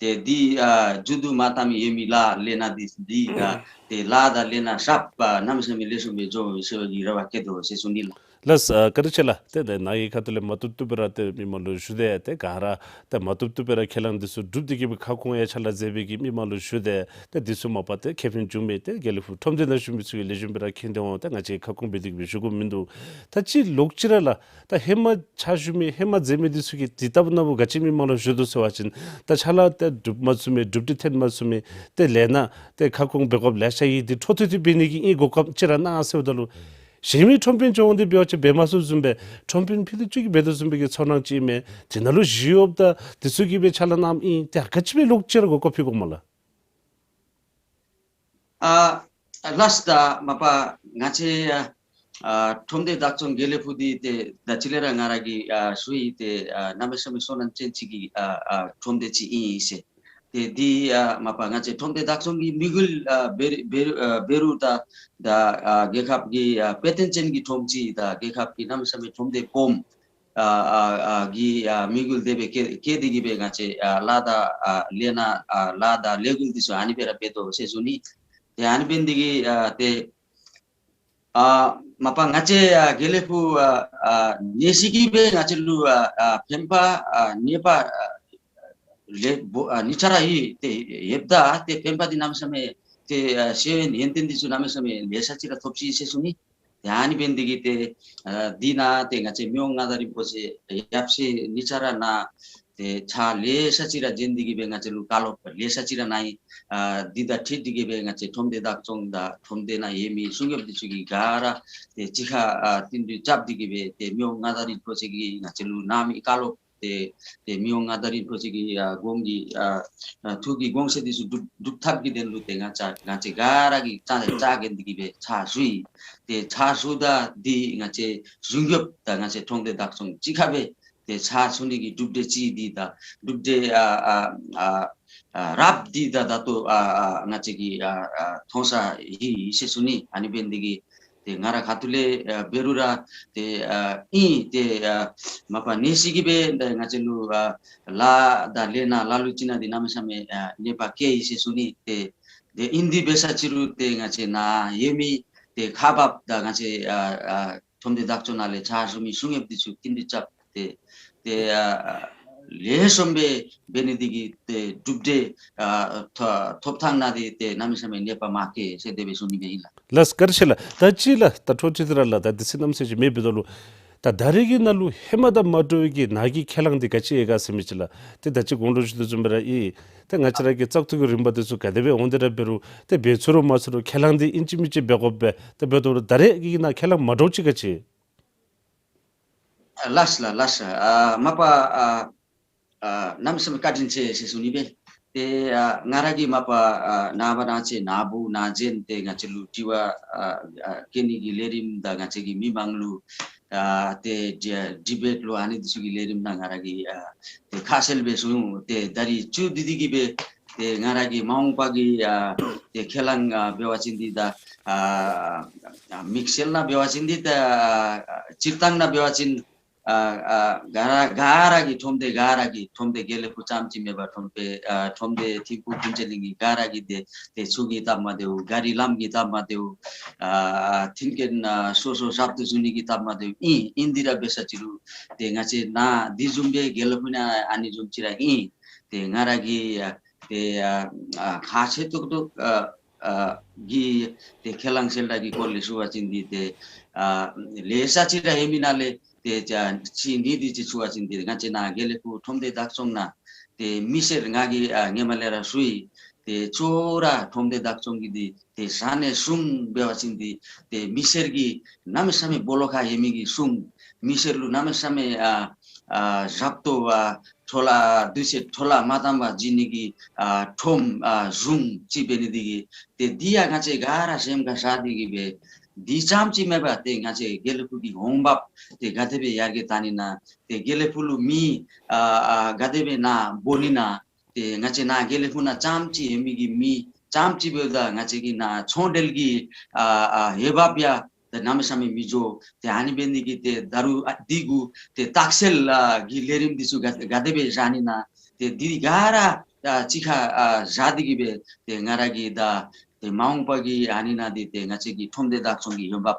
ཏེ་འདི་ཨ་མཇུག་བསྡུ་མ་བཏང་མི་ཡོད་མི་ལཱ་ལས་སྣ་འདི་འདི་ཨ་ཏེ་ལཱ་དང་ལས་སྣ་ཧྲགཔ་ཨ་གནམ་མེད་ས་མེད་ལེགས་ཤོམ་སྦེ་འགྱོ་ཟེར་བའི་རེ་བ་བསྐྱེད་དོ་ཟེར་ཞུ་ནི་ལགས། ལགས། ཨ་བཀའ་དྲིན་ཆེ་ལགས། ཏེ་ཏེ་ནཱ་གི་ཁ་ཐུག་ལས་མ་བཏུབ་བཏུབ་སྦེ་ར་ཏེ་མི་མང་ལུ་ཞུ་དེས། ཏེ་ག་ར་ཏེ་མ་བཏུབ་བཏུབ་སྦེ་ར་ཁས་བླངས་འདི་ཚུ་གྲུབ་སྟེ་གི་སྦེ་ཁ་སྐོང་ཡང་ཕྱག་ལཱ་མཛད་པའི་གི་མི་མང་ལུ་ཞུ་དེས། ཏེ་འདི་ཚུ་མ་པ་ཏེ་ཁེ་ཕན་བྱུང་མི་ཏེ་དགེ་ལེགས་ཕུག་ཁྲོམ་སྡེ་ནང་བཞུགས་མི་ཚུ་གིས་ལེགས་ཤོམ་སྦེ་ར་མཁྱེན་ཏེ་འོང་། ཏེ་ང་བཅས་ཁ་སྐོང་འབད་དེ་གི་སྦེ་ཞུ་དགོཔ་མིན་འདུག། ད་ཅི་ལོག་ཅི་ར་ལགས། ད་ཧེ་མ་ཕྱག་ཞུ་མི་ཧེ་མ་མཛད་མི་འདི་ཚུ་གིས་དེ་ལྟ་བུ་ནང་བུ་ག་ཅི་མི་མང་ལུ་ཞུ་དོ་ཟེར་བ་ཅིན་ད་ཕྱག་ལཱ་ཏེ་གྲུབ་མ་ཚུགས་མི་གྲུབ་འབྲས་ཐོན་མ་ཚུགས་མི་ཏེ་ལས་སྣ་ཏེ་ཁ་སྐོང་འབད་དགོཔ་ལེ་ཤ་ཡོད། འདི་འཕྲོ་མཐུད་དེ་འབད་ནི་གི་ཨིན་གོ་སྐབས་ཅིག་ར་གནང་ཟེརཝ་ད་ལུ་གཞན་མི་ཁྲོམ་དཔོན་བྱོན་འོང་སྟེ་འབད་བ་ཅིན་འབད་མ་ཚུགསཔ་བཟུམ་སྦེ་ཁྲོམ་དཔོན་ཕྱི་ལུ་ཅིག་གིས་འབད་དོ་བཟུམ་སྦེ་གི་ཚོར་སྣང་ཅིག་མས། དེ་ནང་ལུ་ཞུ་ཡོདཔ་ད་དེ་ཚུ་གིས་སྦེ་ཕྱག་ལཱ་གནངམ་ཨིན། ཏེ་ཨ་ག་ཅི་སྦེ་ལོག་ཅི་ར་གོ་སྐབས་ཕུལ་དགོཔ་སྨོ་ལགས། ཨ་ལགས། ད་མ་པ་ང་བཅས་ཨ་ཁྲོམ་སྡེ་བདག་སྐྱོང་དགེ་ལེགས་ཕུག་འདི་ཏེ་ད་ཅི་ལས་ར་ང་ར་གིས་ཨ་ཞུ་ཡི། ཏེ་ཨ་གནམ་མེད་ས་མེད་བསོད་ནམས་ཅན་ཅིག་གི་ཨ་ཨ་ཁྲོམ་སྡེ་ཅིག་ཨིན་ཟེར། ཏེ་འདི་ཨ་མ་པ་ང་བཅས་ཁྲོམ་སྡེ་བདག་སྐྱོང་གི་དམིགས་ཡུལ་ཨ་འབད་འབད་ཨ་འབད་རུང་ད་ད་ཨ་རྒྱལ་ཁབ་ཀྱི་ཨ་དཔེ་སྟོན་ཅན་གྱི་ཁྲོམ་ཅིག་དང་རྒྱལ་ཁབ་ཀྱི་གནམ་མེད་ས་མེད་ཁྲོམ་སྡེ་སྦོམ་ཨ་ཨ་ཨ་གི་ཨ་དམིགས་ཡུལ་དེ་སྦེ་བསྐྱེད་བསྐྱེད་དེ་གི་སྦེ་ང་བཅས་ཨ་ལཱ་དང་ཨ་ལས་སྣ་ཨ་ལཱ་དང་ལས་འགུལ་འདི་ཚུ་ཨ་ནི་སྦེ་ར་འབད་དོ་ཟེར་ཞུ་ནི། ཏེ་ཨ་ནི་འབད་ནི་འདི་གིས་ཨ་ཏེ་ཨ་མ་པ་ང་བཅས་ཨ་དགེ་ལེགས་ཕུག་ཨ་ཨ་ནད་གཞི་གིས་སྦེ་ང་བཅས་ལུ་ཨ་ཨ་ཕན་པ་ཨ་ནད་པ་ཨ་ལེ་ཨ་ཉིས་ཆ་ར་ཡོད། ཏེ་ཡོདཔ་ད་ཏེ་ཕན་པ་འདི་གནམ་མེད་ས་མེད་ཏེ་ཨ་ཤེས་ཡོན་ཡོན་ཏན་འདི་ཚུ་གནམ་མེད་ས་མེད་ལེ་ཤ་ཅིག་ར་ཐོབ་ཅི་ཟེར་ཞུ་ནི། ཏེ་ཨ་ནི་འབད་ནི་འདི་གིས་ཏེ་ཨ་འདི་ནང་ཏེ་ང་བཅས་མི་དབང་མངའ་བདག་རིན་པོ་ཆེ་ཡབ་སྲས་ཉིས་ཆ་ར་ནཱ་ཏེ་ཕྱག་ལེ་ཤ་ཅིག་ར་བྱིན་ཏེ་གི་སྦེ་ང་བཅས་ལུ་བཀའ་སློབ་ལེ་ཤ་ཅིག་ར་གནང་ཡི། ཨ་འདི་དང་འཁྲིལ་ཏེ་གི་སྦེ་ང་བཅས་ཁྲོམ་སྡེ་བདག་སྐྱོང་དང་ཁྲོམ་སྡེ་ནང་ཡོད་མི་སྲུང་སྐྱོབ་འདི་ཚུ་གིས་ག་ར་ཏེ་གཅིག་ཁར་ཨ་བསྟུན་གྲོས་རྐྱབ་སྟེ་གི་སྦེ་ཏེ་མི་དབང་མངའ་བདག་རིན་པོ་ཆེ་གིས་ང་བཅས་ལུ་གནང་མི་བཀའ་སློབ་ཏེ་ཏེ་མི་དབང་མངའ་བདག་རིན་པོ་ཆེ་གི་ཨ་དགོངས་ཀྱི་ཨ་ཨ་ཐུགས་ཀྱི་དགོངས་བཞེད་འདི་ཚུ་སྒྲུབ་སྒྲུབ་ཐབས་ཀྱི་དོན་ལུ་ཏེ་ང་བཅས་ང་བཅས་ག་ར་གིས་ཕྱག་ཕྱག་འགན་འདི་གི་སྦེ་ཕྱག་ཞུ་ཡི། ཏེ་ཕྱག་ཞུཝ་ད་འདི་ང་བཅས་སྲུང་སྐྱོབ་དང་ང་བཅས་ཁྲོམ་སྡེ་བདག་སྐྱོང་གཅིག་ཁར་སྦེ་ཏེ་ཕྱག་ཞུ་ནི་གི་གྲུབ་འབྲས་ཅིག་འདི་དང་གྲུབ་འབྲས་ཨ་ཨ་ཨ་ཨ་རབ་འདི་དང་ད་ལྟོ་ཨ་ཨ་ང་བཅས་ཀྱིས་ཨ་ཨ་མཐོང་ས་ཡོད་ཟེར་ཞུ་ནི། ཨ་ནི་འབད་ནི་འདི་གིས་ཏེ་ང་ར་ཁ་ཐུག་ལས་ཨ་འབད་རུང་ར་ཏེ་ཨ་ཨིན། ཏེ་ཨ་མ་པ་ནད་གཞི་གིས་སྦེ་ཏེ་ང་བཅས་ལུ་ཨ་ལཱ་དང་ལས་སྣ་ལ་ལུ་ཅིག་ནང་འདི་གནམ་མེད་ས་མེད་ཨ་ནད་པ་བཀལ་ཡི་ཟེར་ཞུ་ནི། ཏེ་ ཏེ་ཨིན་དེ་འབད་ས་ཅིག་རུང་ཏེ་ང་བཅས་ནཱ་ཡོད་མི་ཏེ་ཁག་འབགཔ་དང་ང་བཅས་ཨ་ཨ་ཁྲོམ་སྡེ་བདག་སྐྱོང་ནང་ལས་ཕྱག་ཞུ་མི་གཞུང་གཡོགཔ་འདི་ཚུ་ཀུན་ཏེ་རྐྱབ་སྟེ་ཏེ་ཨ་ཨ་ལེགས་ཤོམ་སྦེ་འབད་ནི་འདི་གིས་ཏེ་གྲུབ་འབྲས་ཨ་ཐོ་ཐོབ་ཐངས་ནང་འདི་ཏེ་གནམ་མེད་ས་མེད་ཉེས་པ་མ་བཀལ་ཟེར་དེ་སྦེ་ཞུ་ནི་སྦེ་ཨིན་ལགས། ལགས་བཀའ་དྲིན་ཆེ་ལགས། ད་ཅི་ལགས་ད་འཕྲོ་མཐུད་དེ་ར་ལགས་ད་དུས་ཚོད་གནམ་མེད་ས་མེད་ཅིག་མེདཔ་འབདཝ་ད་ལུ་ད་ད་རེས་ཀྱི་ནང་ལུ་ཧེ་མ་དང་མ་འདྲ་བའི་གི་ནཱ་གི་ཁས་བླངས་འདི་ག་ཅི་ཡོད་ག་ཟེར་མི་ཅིག་ལགས། ཏེ་ད་ཅི་གོང་ལུ་ཞུ་དོ་བཟུམ་སྦེ་ར་ཨིན། ཏེ་ང་བཅས་ར་གི་བཙག་འཐུ་གི་རིམ་པ་འདི་ཚུ་ག་དེ་སྦེ་འོང་དེ་ར་འབད་རུང་ཏེ་འབད་ཚུགས་རུང་མ་ཚུགས་རུང་ཁས་བླངས་འདི་ཨིན་ཅི་མིན་ཅི་འབད་དགོཔ་སྦེ་ཏེ་འབདཝ་ད་ལུ་ད་རེས་ཀྱི་ནཱ་ཁས་བླངས་མ་འདྲཝ་ཅིག་ག་ཅི། ལགས་ལགས་ལགས། ཨ་མ་པ་ཨ་ཨ་གནམ་མེད་ས་མེད་བཀའ་དྲིན་ཆེ་ཟེར་ཞུ་ནི་སྦེ། ཏེ་ཨ་ང་ར་གིས་མ་པ་ཨ་ནངས་པ་གནངས་ཚེ་ནཱ་བུ་ནཱ་བྱོན་ཏེ་ང་བཅས་ལུ་དྲི་བ་ཨ་ཨ་བཀོད་ནི་གི་ལས་རིམ་དང་ང་བཅས་ཀྱི་མི་མང་ལུ་ཨ་ཏེ་ཌི་ཌི་བེཊ་ལུ་ཨ་ནི་འདི་ཚུ་གི་ལས་རིམ་ནང་ང་ར་གིས་ཨ་ཏེ་ཁ་གསལ་སྦེ་ཞུ་འོང་། ཏེ་ད་རིས་བཅུད་འདི་འདི་གིས་སྦེ་ཏེ་ང་ར་གི་མ་འོངས་པ་གི་ཨ་ཏེ་ཁས་བླངས་ཨ་འབད་བ་ཅིན་འདི་ད་ཨ་ཨ་དམིགས་བསལ་ནང་འབད་བ་ཅིན་འདི་ད་ཨ་སྤྱིར་བཏང་ནང་འབད་བ་ཅིན་ཨ་ཨ་ག་ར་ག་ར་གི་ཁྲོམ་སྡེ་ག་ར་གི་ཁྲོམ་སྡེ་དགེ་ལེགས་ཕུག་རྐྱངམ་ཅིག་མེན་པར་ཁྲོམ་སྡེ་ཨ་ཁྲོམ་སྡེ་ཐིམ་ཕུག་ཕུན་ཚོགས་གླིང་གི་ག་ར་གི་ཏེ་ཏེ་ཆུ་གི་སྟབས་མ་བདེཝ་གཱ་རི་ལམ་གྱི་སྟབས་མ་བདེཝ་ཨ་མཐུན་རྐྱེན་ཨ་སོ་སོ་རྒྱབ་ཏུ་བཟོ་ནི་གི་སྟབས་མ་བདེཝ་ཨིན། ཨིན་དེ་ར་འབད་ས་ཅིག་རུང་ཏེ་ང་བཅས་ནཱ་འདི་བཟུམ་སྦེ་དགེ་ལེགས་ཕུག་ནང་ཨ་ནི་བཟུམ་ཅིག་ར་ཨིན། ཏེ་ང་ར་གིས་ཨ་ཏེ་ཨ་ཨ་ཁག་ཆེ་ཏོག་ཏོ་ཨ་ཨ་གི་ཏེ་ཁས་བླངས་གསལ་བསྒྲགས་ཀྱི་སྐོར་ལས་ཞུ་བ་ཅིན་འདི་ཏེ་ཨ་ལེ་ཤ་ཅིག་ར་ཡོད་མི་ནང་ལས་ཏེ་ཅ་ཅིག་ཨ་ནི་འདི་ཅིག་ཞུ་བ་ཅིན་འདི་ང་བཅས་ནཱ་དགེ་ལེགས་ཕུག་ཁྲོམ་སྡེ་བདག་སྐྱོང་ནང་ཏེ་མི་སེར་ང་གིས་ཨ་སྔོན་མ་ལས་ར་ཞུ་ཡི། ཏེ་ཅོག་ར་ཁྲོམ་སྡེ་བདག་སྐྱོང་གི་འདི་ཏེ་ཞག་ནས་བཟུང་འབད་བ་ཅིན་འདི་ཏེ་མི་སེར་གྱིས་གནམ་མེད་ས་མེད་སྦོ་ལོགས་ཁར་ཡོད་མི་གི་གཞུང་མི་སེར་ལུ་གནམ་མེད་ས་མེད་ཨ་ཨ་ཞབས་ཏོག་ཨ་འཕྲོ་བརླག་དུས་ཚོད་འཕྲོ་བརླག་མ་བཏང་པར་བྱིན་ནི་གི་ཨ་ཁྲོམ་ཨ་གཞུང་ཅིག་འབད་ནི་འདི་གིས་ཏེ་འདི་ཡང་ང་བཅས་ག་ར་སེམས་ཁར་བཞག་སྟེ་གིས་སྦེ་འདི་རྐྱངམ་ཅིག་མེན་པར་ཏེ་ང་བཅས་དགེ་ལེགས་ཕུག་གི་འོང་འབབ་ཏེ་ག་དེ་སྦེ་ཡར་རྒྱས་བཏང་ནི་ན་ཏེ་དགེ་ལེགས་ཕུག་ལུ་མི་ཨ་ཨ་ག་དེ་སྦེ་ནཱ་འབོ་ནི་ན། ཏེ་ང་བཅས་ནཱ་དགེ་ལེགས་ཕུག་ནང་རྐྱངམ་ཅིག་ཡོད་མི་གི་མི་རྐྱངམ་ཅིག་འབདཝ་ད་ང་བཅས་ཀྱི་ནཱ་ཚོང་འབྲེལ་གྱི་ཨ་ཨ་འོས་འབབ་ཡང་ཏེ་གནམ་མེད་ས་མེད་མི་འགྱོ། ཏེ་ཨ་ནི་འབད་ནི་འདི་གིས་ཏེ་ད་རུང་ཨ་འདི་གུ་ཏེ་དག་སེལ་ཨ་གི་ལས་རིམ་འདི་ཚུ་ག་ག་དེ་སྦེ་བཞག་ནི་ན། ཏེ་འདི་ག་ར་ཨ་གཅིག་ཁར་ཨ་བཞག་སྟེ་གིས་སྦེ་ཏེ་ང་ར་གིས་ད་ཏེ་མ་འོངས་པ་གི་ཨ་ནི་ནང་འདི་ཏེ་ང་བཅས་ཀྱི་ཁྲོམ་སྡེ་བདག་སྐྱོང་གི་འོས་འབབ་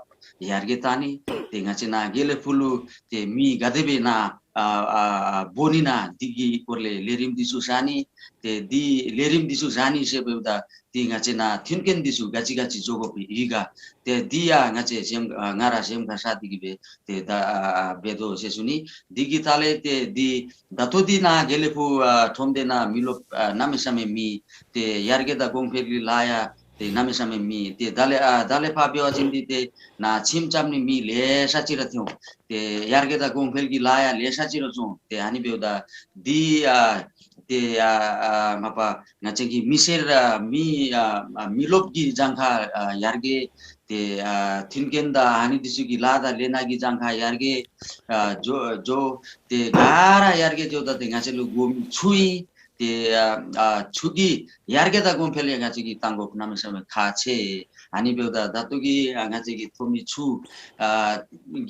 ཡར་རྒྱས་བཏང་ནི། ཏེ་ང་བཅས་ནཱ་དགེ་ལེགས་ཕུག་ལུ་ཏེ་མི་ག་དེ་སྦེ་ནཱ་ཨ་ཨ་འབོ་ནི་ན་འདི་གི་སྐོར་ལས་ལས་རིམ་འདི་ཚུ་བཞག་ནི། ཏེ་འདི་ལས་རིམ་འདི་ཚུ་བཞག་ནི་ཟེར་འབདཝ་ད་ཏེ་ང་བཅས་ནཱ་མཐུན་རྐྱེན་འདི་ཚུ་ག་ཅི་ག་ཅི་བཟོ་དགོཔ་ཨིན་ག། ཏེ་འདི་ཡང་ང་བཅས་སེམས་ཨ་ང་ར་སེམས་ཁར་བཞག་སྟེ་གིས་སྦེ་ཏེ་ད་ཨ་ཨ་འབད་དོ་ཟེར་ཞུ་ནི། འདི་གི་ཐད་ལས་ཏེ་འདི་ད་ལྟོ་འདི་ནཱ་དགེ་ལེགས་ཕུག་ཨ་ཁྲོམ་སྡེ་ནང་མི་རློབས་ཨ་གནམ་མེད་ས་མེད་མེད། ཏེ་ཡར་རྒྱས་དང་གོང་འཕེལ་གྱི་ལཱ་ཡང་ཏེ་གནམ་མེད་ས་མེད་མེད། ཏེ་ད་ལས་ཨ་ད་ལས་ཕར་འབད་བ་ཅིན་འདི་ཏེ་ནཱ་ཁྱིམ་རྐྱབ་ནི་མི་ལེ་ཤ་ཅིག་ར་ཐོན། ཏེ་ཡར་རྒྱས་དང་གོང་འཕེལ་གྱི་ལཱ་ཡང་ལེ་ཤ་ཅིག་ར་བྱུང་། ཏེ་ཨ་ནི་འབདཝ་ད་འདི་ཨ་ཏེ་ཨ་ཨ་མ་པ་ང་བཅས་ཀྱི་མི་སེར་ཨ་མི་ཨ་ཨ་མི་རློབས་ཀྱི་གྱངས་ཁ་ཨ་ཡར་རྒྱས། ཏེ་ཨ་མཐུན་རྐྱེན་དང་ཨ་ནི་འདི་ཚུ་གི་ལཱ་དང་ལས་སྣ་གི་གྱངས་ཁ་ཡར་རྒྱས་ཨ་འགྱོ་འགྱོ། ཏེ་ག་ར་ཡར་རྒྱས་འགྱོཝ་ད་ཏེ་ང་བཅས་ལུ་དགོ་མི་ཆུ་ཨིན། ཏེ་ཨ་ཨ་ཆུ་གི་ཡར་རྒྱས་དང་གོང་འཕེལ་ཡང་ང་བཅས་ཀྱིས་བཏང་དགོཔ་གནམ་མེད་ས་མེད་ཁག་ཆེ། ཨ་ནི་འབདཝ་ད་ད་ལྟོ་གི་ཨ་ང་བཅས་ཀྱིས་ཐོབ་མི་ཆུ་ཨ་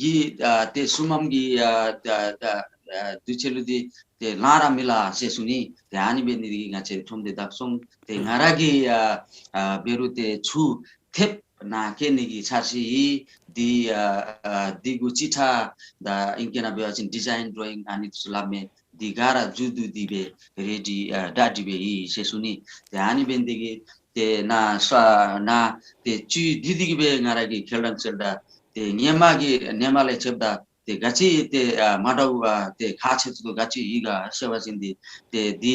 གི་ཨ་ཏེ་གསུམ་མམ་གྱི་ཨ་ཨ་ཨ་ཨ་དུས་ཚོད་ལུ་འདི་ཏེ་ལང་ར་མི་ལང་ཟེར་ཞུ་ནི། ཏེ་ཨ་ནི་འབད་ནི་འདི་གིས་ང་བཅས་ཁྲོམ་སྡེ་བདག་སྐྱོང་ཏེ་ང་ར་གིས་ཨ་ཨ་འབད་རུང་ཏེ་ཆུ་ཐེབས་ནཱ་བཀལ་ནི་གི་འཆར་གཞི་ཡོད། འདི་ཨ་ཨ་འདི་གུ་རྩིས་ཁྲ་དང་ཨིང་སྐད་ནང་འབད་བ་ཅིན་ཌི་ཛའིན་ཌོ་རོ་ཡིང་ཨ་ནི་ཚུ་སླབ་མས། འདི་ག་ར་མཇུག་བསྡུ་སྟེ་སྦེ་རེ་ཌི་ཨ་བདའ་སྟེ་སྦེ་ཡོད་ཟེར་ཞུ་ནི། ཏེ་ཨ་ནི་འབད་ནི་འདི་གིས་ཏེ་ནཱ་ས་ནཱ་ཏེ་བཅུད་འདི་འདི་གིས་སྦེ་ང་ར་གིས་ཁས་བླངས་གསལ་བསྒྲགས་ཏེ་སྔོན་མ་གི་སྔོན་མ་ལས་ཕྱདཔ་ད་ཏེ་ག་ཅི་ཏེ་ཨ་མ་འདྲཝ་ཨ་ཏེ་ཁག་ཆེ་ཏོག་ཏོ་ག་ཅི་ཡོད་ག་ཟེར་བ་ཅིན་འདི་ཏེ་འདི་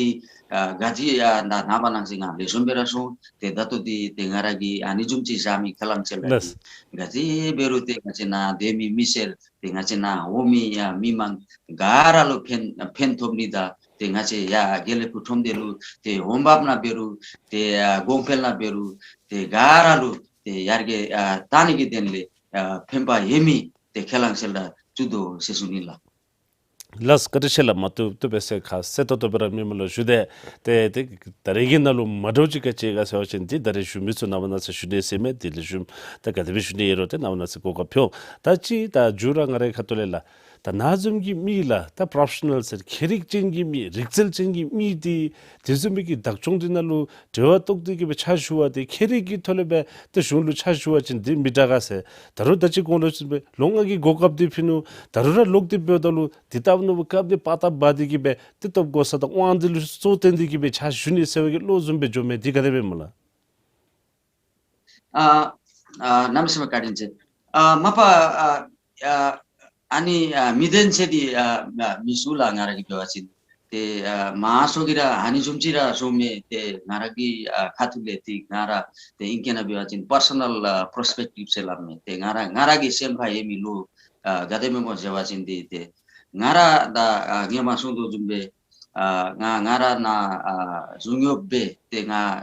ཨ་ག་ཅི་ཨ་ནཱ་ནངས་པ་གནངས་ཚེ་ང་ལེགས་ཤོམ་སྦེ་ར་སོང་། ཏེ་ད་ལྟོ་འདི་ཏེ་ང་ར་གིས་ཨ་ནི་བཟུམ་ཅིག་བཞག་མི་ཁས་བླངས་གསལ་བསྒྲགས་ལགས། འདི་ག་ཅི་འབད་རུང་ཏེ་ང་བཅས་ནཱ་སྡོད་མི་མི་སེར་ཏེ་ང་བཅས་ནཱ་འོང་མི་ཡང་མི་མང་ག་ར་ལུ་ཕན་ཕན་ཐོགས་ནི་དང་ཏེ་ང་བཅས་ཡར་དགེ་ལེགས་ཕུག་ཁྲོམ་སྡེ་ལུ་ཏེ་འོང་འབབ་ནང་འབད་རུང་ཏེ་ཨ་གོང་འཕེལ་ནང་འབད་རུང་ཏེ་ག་ར་ལུ་ཏེ་ཡར་རྒྱས་ཨ་བཏང་ནི་གི་དོན་ལས་ཨ་ཕན་པ་ཡོད་མི་ཏེ་ཁས་བླངས་གསལ་བསྒྲགས་བཙུགས་དོ་ཟེར་ཞུ་ནི་ལགས། ལགས་བཀའ་དྲིན་ཆེ་ལགས། མ་བཏུབ་བཏུབ་སྦེ་ཟེར་ཁ་གསལ་ཏོག་ཏོ་སྦེ་ར་མི་མང་ལུ་ཞུ་དེས། ཏེ་ཏེ་ད་རེས་ཀྱི་ནང་ལུ་མ་འདྲཝ་ཅིག་ག་ཅི་ག་ཟེར་བ་ཅིན་འདི་ད་རེས་ཞུ་མི་ཚུ་ནངས་པ་གནངས་ཚེ་ཞུ་ནི་ཟེར་མས། དེ་ལས་ཞུ་ད་ག་དེ་སྦེ་ཞུ་ནི་ཨིན་རུང་ཏེ་ནངས་པ་གནངས་ཚེ་གོ་སྐབས་ཕུལ་འོང་། ད་ཅི་ད་མཇུག་ར་ང་རའི་ཁ་ཐུག་ལས་ལགས། ད་ནཱ་བཟུམ་གྱི་མི་ལགས་ད་པྲོ་ཕེ་ཤ་ནཱལ་ཟེར་ཁྱད་རིག་ཅན་གྱི་མི་རིག་རྩལ་ཅན་གྱི་མི་འདི་དེ་བཟུམ་མའི་གི་བདག་སྐྱོང་འདི་ནང་ལུ་འབྲེལ་བ་བཏོག་སྟེ་གི་སྦེ་ཕྱག་ཞུ་བ་འདི་ཁྱད་རིག་གི་ཐོག་ལས་སྦེ་ཏེ་གཞུང་ལུ་ཕྱག་ཞུ་བ་ཅིན་འདི་མི་དྲག་ག་ཟེར། ད་རུང་ད་ཅི་གོང་ལུ་ཞུ་བའི་ལོ་ལྔ་གི་གོ་སྐབས་འདི་ཕུལ་ནུག། ད་རུང་ར་ལོག་སྟེ་འབདཝ་ད་ལུ་འདི་ལྟ་བུ་ནོར་བུ་སྐབས་འདི་པ་ཏ་འབག་སྟེ་གི་སྦེ་ཏེ་སྟོབས་གོ་ས་དང་དབང་འདི་ལུ་གཙོ་བཏོན་ཏེ་གི་སྦེ་ཕྱག་ཞུ་ནི་ཟེར་བའི་གི་བློ་བཟུམ་སྦེ་འགྱོཝ་མས། འདི་ག་དེ་སྦེ་སྨོ་ལགས། ཨ་ཨ་གནམ་མེད་ས་མེད་བཀའ་དྲིན་ཆེ། ཨ་མ་པ་ཨ་ཨ་ཨ་ནི་ཨ་མི་བདེན་ཟེར་འདི་ཨ་ཨ་མི་ཚུ་ལགས་ང་ར་གིས་འབད་བ་ཅིན་ཏེ་ཨ་མང་ཤོས་ཀྱིས་ར་ཨ་ནི་བཟུམ་ཅིག་ར་བཟུམ་མས། ཏེ་ང་ར་གི་ཨ་ཁ་ཐུག་ལས་ཏེ་ང་ར་ཏེ་ཨིང་སྐད་ནང་འབད་བ་ཅིན་པར་སོ་ནཱལ་ཨ་པརོ་སི་པེག་ཊིབ་ཟེར་སླབ་མས། ཏེ་ང་ར་ང་ར་གི་སེམས་ཁར་ཡོད་མི་བློ་ཨ་ག་དེ་སྦེ་སྨོ་ཟེར་བ་ཅིན་འདི་ཏེ་ང་ར་ད་ཨ་ཧེ་མ་གསུང་དོ་བཟུམ་སྦེ་ཨ་ང་ང་ར་ནཱ་ཨ་གཞུང་གཡོགཔ་སྦེ་ཏེ་ང་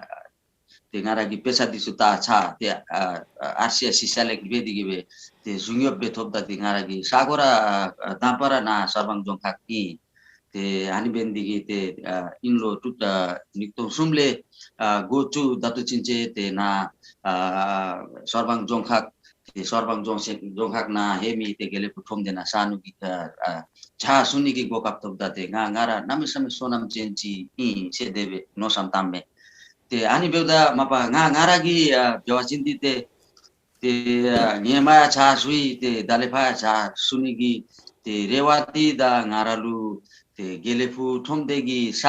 ཏེ་ང་ར་གི་དཔེ་ཆ་འདི་ཚུ་ད་ཚར་ཏེ་ཨ་ཨ་ཨར་སི་ཨའི་སི་སེ་ལེཀཊ་འབད་དེ་གི་སྦེ་ཏེ་གཞུང་གཡོགཔ་སྦེ་ཐོབ་ད། ཏེ་ང་ར་གི་ས་གོ་ར་ཨ་ཨ་དང་པ་ར་ནཱ་གསར་སྤང་རྫོང་ཁག་ཨིན། ཏེ་ཨ་ནི་འབད་ནི་འདི་གིས་ཏེ་ཨ་དབྱིན་ལོ་ཏེ་ཨ་ཉིས་སྟོང་གསུམ་ལས་ཨ་འགོ་བཙུགས་ད་ལྟོ་ཚུན་ཚོད་ཏེ་ནཱ་ཨ་ཨ་གསར་སྤང་རྫོང་ཁག་ཏེ་གསར་སྤང་རྫོང་ཆེན་རྫོང་ཁག་ནང་ཡོད་མི་ཏེ་དགེ་ལེགས་ཕུག་ཁྲོམ་སྡེ་ནང་ཕྱག་ནུ་གི་ཨ་ཨ་ཕྱག་ཞུ་ནི་གི་གོ་སྐབས་ཐོབ་ད། ཏེ་ང་ང་ར་གནམ་མེད་ས་མེད་བསོད་ནམས་ཅན་ཅིག་ཨིན་ཟེར་དེ་སྦེ་མནོ་བསམ་བཏངམ་མས། ཏེ་ཨ་ནི་འབདཝ་ད་མ་པ་ང་ང་ར་གིས་ཨ་འབད་བ་ཅིན་འདི་ཏེ་ཏེ་ཨ་ཧེ་མ་ཡང་ཕྱག་ཞུ་ཡི། ཏེ་ད་ལས་ཕར་ཡང་ཕྱག་ཞུ་ནི་གི་ཏེ་རེ་བ་འདི་ད་ང་ར་ལུ་ཏེ་དགེ་ལེགས་ཕུག་ཁྲོམ་སྡེ་གི་ས་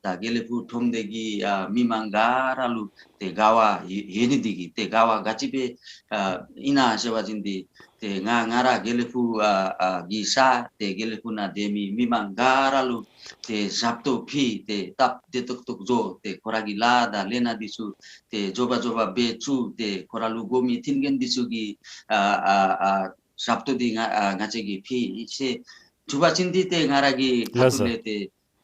ད་དགེ་ལེགས་ཕུག་ཁྲོམ་སྡེ་གི་ཨ་མི་མང་ག་ར་ལུ་ཏེ་དགའ་བ་ཡོད་ཡོད་ནི་འདི་གིས། ཏེ་དགའ་བ་ག་ཅི་སྦེ་ཨ་ཨིན་ན་ཟེར་བ་ཅིན་འདི་ཏེ་ང་ང་ར་དགེ་ལེགས་ཕུག་ཨ་ཨ་གི་ས་ཏེ་དགེ་ལེགས་ཕུག་ནང་སྡོད་མི་མི་མང་ག་ར་ལུ་ཏེ་ཞབས་ཏོག་ཕུལ་ཏེ་སྟབས་བདེ་ཏོག་ཏོ་བཟོ། ཏེ་ཁོ་ར་གི་ལཱ་དང་ལས་སྣ་འདི་ཚུ་ཏེ་མགྱོགས་པ་མགྱོགས་པ་འབད་བཅུག། ཏེ་ཁོ་ར་ལུ་དགོ་མི་མཐུན་རྐྱེན་འདི་ཚུ་གི་ཨ་ཨ་ཨ་ཞབས་ཏོག་འདི་ང་ཨ་ང་བཅས་ཀྱིས་ཕུལ་ཡི་ཟེར་ཞུ་བ་ཅིན་འདི་ཏེ་ང་ར་གི་ཁ་ཐུག་ལས་ཏེ་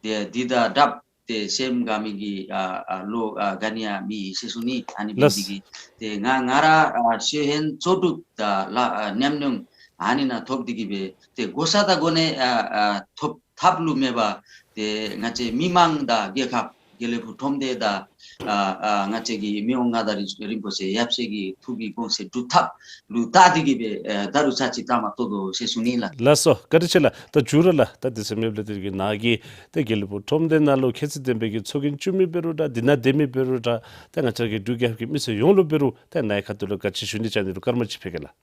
ཏེ་འདི་དང་སྦྲགས་ཏེ་སེམས་དགའ་མི་གི་ཨ་ཨ་བློ་ཨ་དགའ་ནི་ཡང་མེད་ཟེར་ཞུ་ནི། ཨ་ནི་འབད་ནི་འདི་གིས་ཏེ་ང་ང་ར་ཨ་ཤེས་ཡོན་ལྕོགས་གྲུབ་དང་ལཱ་ཨ་ཉམས་མྱོང་ཨ་ནི་ནང་ཐོབ་སྟེ་གི་སྦེ་ཏེ་གོ་ས་དང་གོ་གནས་ཨ་ཨ་ཐོབ་ཐབས་ལུ་མེད་པར་ཏེ་ང་བཅས་མི་མང་དང་རྒྱལ་ཁབ་དགེ་ལེགས་ཕུག་ཁྲོམ་སྡེ་དང་ཨ་ཨ་ང་བཅས་ཀྱི་མི་དབང་མངའ་བདག་རིན་རིན་པོ་ཆེ་ཡབ་སྲས་ཀྱི་ཐུགས་ཀྱི་དགོངས་བཞེད་སྒྲུབ་ཐབས་ལུ་བལྟ་སྟེ་གི་སྦེ་ཨེ་ད་རུང་ཚར་གཅིག་བཀྲ་མ་ཐོབ་དོ་ཟེར་ཞུ་ནི་ལགས། ལགས་སོ་བཀའ་དྲིན་ཆེ་ལགས། ད་མཇུག་ར་ལགས་ད་དེ་ཚུ་མེདཔ་ལས་དེ་གི་ནཱ་གི་ཏེ་དགེ་ལེགས་ཕུག་ཁྲོམ་སྡེ་ནང་ལུ་ཁྱད་ཚད་ལྡན་པའི་གི་ཚོགས་རྒྱན་བཙུགས་མི་འབད་རུང་འདྲ་འདི་ནང་སྡོད་མི་འབད་རུང་འདྲ་ཏེ་ང་བཅས་ཀྱི་འབྲུག་རྒྱལ་ཁབ་ཀྱི་མི་སེར་ཡོངས་ལུ་འབད་རུང་ཏེ་ནཱའི་ཁ་ཐུག་ལུ་ག་ཅི་ཞུ་ནི་ཅིག་ཨ་ནི་ལུ་སྐར་མ་གཅིག་ཕུལ་གེ་ལགས།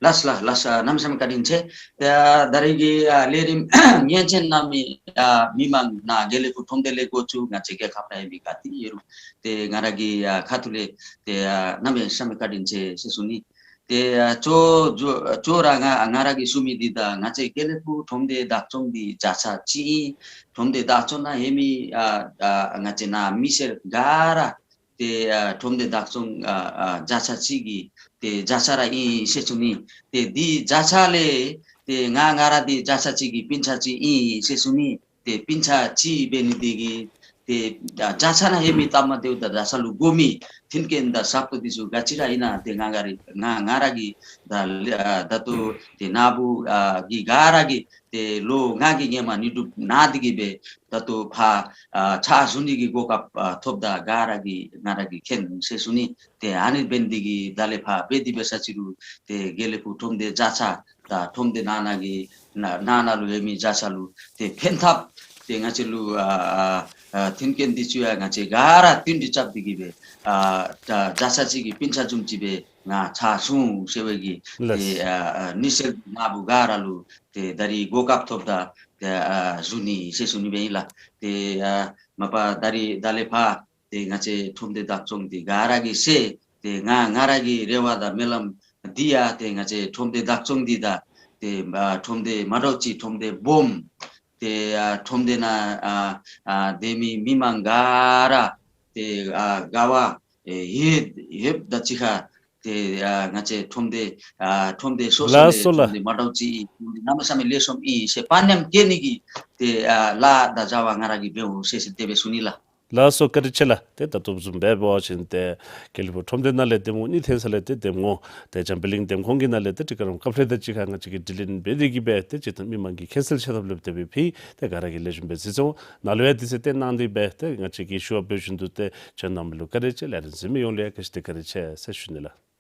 ལགས་ལགས་ལགས་གནམ་མེད་ས་མེད་བཀའ་དྲིན་ཆེ། ཏེ་ད་རེས་ཀྱི་ཨ་ལས་རིམ་སྙན་སེང་གནང་མི་ཨ་མི་མང་ནཱ་དགེ་ལེགས་ཕུག་ཁྲོམ་སྡེ་ལས་འགོ་བཙུགས་ང་བཅས་རྒྱལ་ཁབ་ནང་ཡོད་མི་ག་ཏེ་ཡོད་རུང་ཏེ་ང་ར་གི་ཨ་ཁ་ཐུག་ལས་ཏེ་ཨ་གནམ་མེད་ས་མེད་བཀའ་དྲིན་ཆེ་ཟེར་ཞུ་ནི། ཏེ་ཨ་གཙོ་གཙོ་གཙོ་ར་ང་ང་ར་གིས་ཞུ་མི་འདི་ད་ང་བཅས་དགེ་ལེགས་ཕུག་ཁྲོམ་སྡེ་བདག་སྐྱོང་འདི་བརྒྱ་ཆ་གཅིག་ཨིན། ཁྲོམ་སྡེ་བདག་སྐྱོང་ནང་ཡོད་མི་ཨ་ཨ་ང་བཅས་ནཱ་མི་སེར་ག་ར་ཏེ་ཨ་ཁྲོམ་སྡེ་བདག་སྐྱོང་ཨ་ཨ་བརྒྱ་ཆ་གཅིག་གི་ཏེ་བརྒྱ་ཆ་ར་ཨིན་ཟེར་ཞུ་ནི། ཏེ་འདི་བརྒྱ་ཆ་ལས་ཏེ་ང་ང་ར་འདི་བརྒྱ་ཆ་གཅིག་གི་སྤུན་ཆ་གཅིག་ཨིན་ཟེར་ཞུ་ནི། ཏེ་སྤུན་ཆ་གཅིག་འབད་ནི་འདི་གིས་ཏེ་ཨ་བརྒྱ་ཆ་ནང་ཡོད་མི་སྟབས་མ་བདེཝ་དང་བརྒྱ་ཆ་ལུ་དགོ་མི་མཐུན་རྐྱེན་དང་ཞབས་ཏོག་འདི་ཚུ་ག་ཅི་ར་ཨིན་ན་ཏེ་ང་ང་ར་ང་ང་ར་གིས་ད་ལས་ཨ་ད་ལྟོ་ཏེ་ནཱ་བུ་ཨ་གི་ག་ར་གིས་ཏེ་ལོ་ལྔ་གི་ཧེ་མ་ནི་སྒྲུབ་གནང་སྟེ་གི་སྦེ་ད་ལྟོ་ཕར་ཨ་ཕྱག་ཞུ་ནི་གི་གོ་སྐབས་ཨ་ཐོབ་ད་ག་ར་གིས་ང་ར་གིས་མཁྱེན་ཟེར་ཞུ་ནི། ཏེ་ཨ་ནི་འབད་ནི་འདི་གིས་ད་ལས་ཕར་འབད་དེ་འབད་ས་ཅིག་རུང་ཏེ་དགེ་ལེགས་ཕུག་ཁྲོམ་སྡེ་བརྒྱ་ཆ་དང་ཁྲོམ་སྡེ་ནང་ན་གི་ནང་ནང་ན་ལུ་ཡོད་མི་བརྒྱ་ཆ་ལུ་ཏེ་ཕན་ཐབས་ཏེ་ང་བཅས་ལུ་ཨ་ཨ་ཨ་མཐུན་རྐྱེན་འདི་ཚུ་ཡང་ང་བཅས་ག་ར་བསྟུན་གྲོས་རྐྱབ་སྟེ་གི་སྦེ་ཨ་ད་བརྒྱ་ཆ་གཅིག་གི་སྤུན་ཆ་བཟུམ་ཅིག་སྦེ་ང་ཕྱག་ཞུ་ཟེར་བའི་གི་ཏེ་ལགས། ཨ་ཨ་མི་སེར་ནཱ་བུ་ག་ར་ལུ་ཏེ་ད་རིས་གོ་སྐབས་ཐོབ་ད་ཏེ་ཨ་ཞུ་ནི་ཟེར་ཞུ་ནི་སྦེ་ཨིན་ལགས། ཏེ་ཨ་མ་པ་ད་རིས་ད་ལས་ཕར་ཏེ་ང་བཅས་ཁྲོམ་སྡེ་བདག་སྐྱོང་འདི་ག་ར་གིས་ཟེར་ཏེ་ང་ང་ར་གི་རེ་བ་དང་སྨོན་ལམ་འདི་ཡང་ཏེ་ང་བཅས་ཁྲོམ་སྡེ་བདག་སྐྱོང་འདི་དང་ཏེ་ཨ་ཁྲོམ་སྡེ་མ་འདྲཝ་ཅིག་ཁྲོམ་སྡེ་སྦོམ་ཏེ་ཨ་ཁྲོམ་སྡེ་ནང་ཨ་ཨ་སྡོད་མི་མི་མང་ག་ར་ཏེ་ཨ་དགའ་བ་ཨེ་ཡོད་ཡོདཔ་དང་གཅིག་ཁར་ཏེ་ཨ་ང་བཅས་ཁྲོམ་སྡེ་ཨ་ཁྲོམ་སྡེ་སོ་སོ་ལགས་ལས་སོ་ལགས། ཁྲོམ་སྡེ་མ་འདྲཝ་ཅིག་གནམ་མེད་ས་མེད་ལེགས་ཤོམ་ཨིན་ཟེར་དཔའ་ཉམས་སྐྱེ་ནི་གི་ཏེ་ཨ་ལཱ་དང་བྱ་བ་ང་ར་གིས་འབདཝ་ཨིན་ཟེར་ཟེར་དེ་སྦེ་ཞུ་ནི་ལགས། ལགས་སོ། བཀའ་དྲིན་ཆེ་ལགས། ཏེ་ད་ལྟོ་བཟུམ་སྦེ་འབད་བ་ཅིན་ཏེ་དགེ་ལེགས་ཕུག་ཁྲོམ་སྡེ་ནང་ལས་ཏེ་མོ་གཉིས་ཐོན་ས་ལས་ཏེ་ཏེ་མོ་ཏེ་འཇམ་དཔལ་གླིང་འདེམས་ཁོངས་ཀྱི་ནང་ལས་ཏེ་ཊི་ཀ་རམ་ཀ་ཕ་ལེ་དང་གཅིག་ཁར་ང་བཅས་ཀྱིས་དྲི་ལན་འབད་དེ་གི་སྦེ་ཏེ་སྤྱིར་བཏང་མི་མང་གིས་མཁྱེན་གསལ་ཆེ་ཐབས་ལུ་དེ་སྦེ་ཕུལ། ཏེ་ག་ར་གིས་ལེགས་ཤོམ་སྦེ་གཟིགས་ཚུགས། ནཱ་ལུ་ཡང་དུས་ཚོད་བཏོན་གནང་སྟེ་སྦེ་ཏེ་ང་བཅས་ཀྱི་ཞུ་བ་འབད་བཞིན་དུ་ཏེ་བྱོན་གནང་མི་ལུ་བཀའ་དྲིན་ཆེ། ལས་རིམ་གཟིགས་མི་ཡོངས་ལུ་ཡང་བཀྲ་ཤིས་བདེ་ལེགས་བཀའ་དྲིན་ཆེ་ཟེར་ཞུ་ནི་ལགས།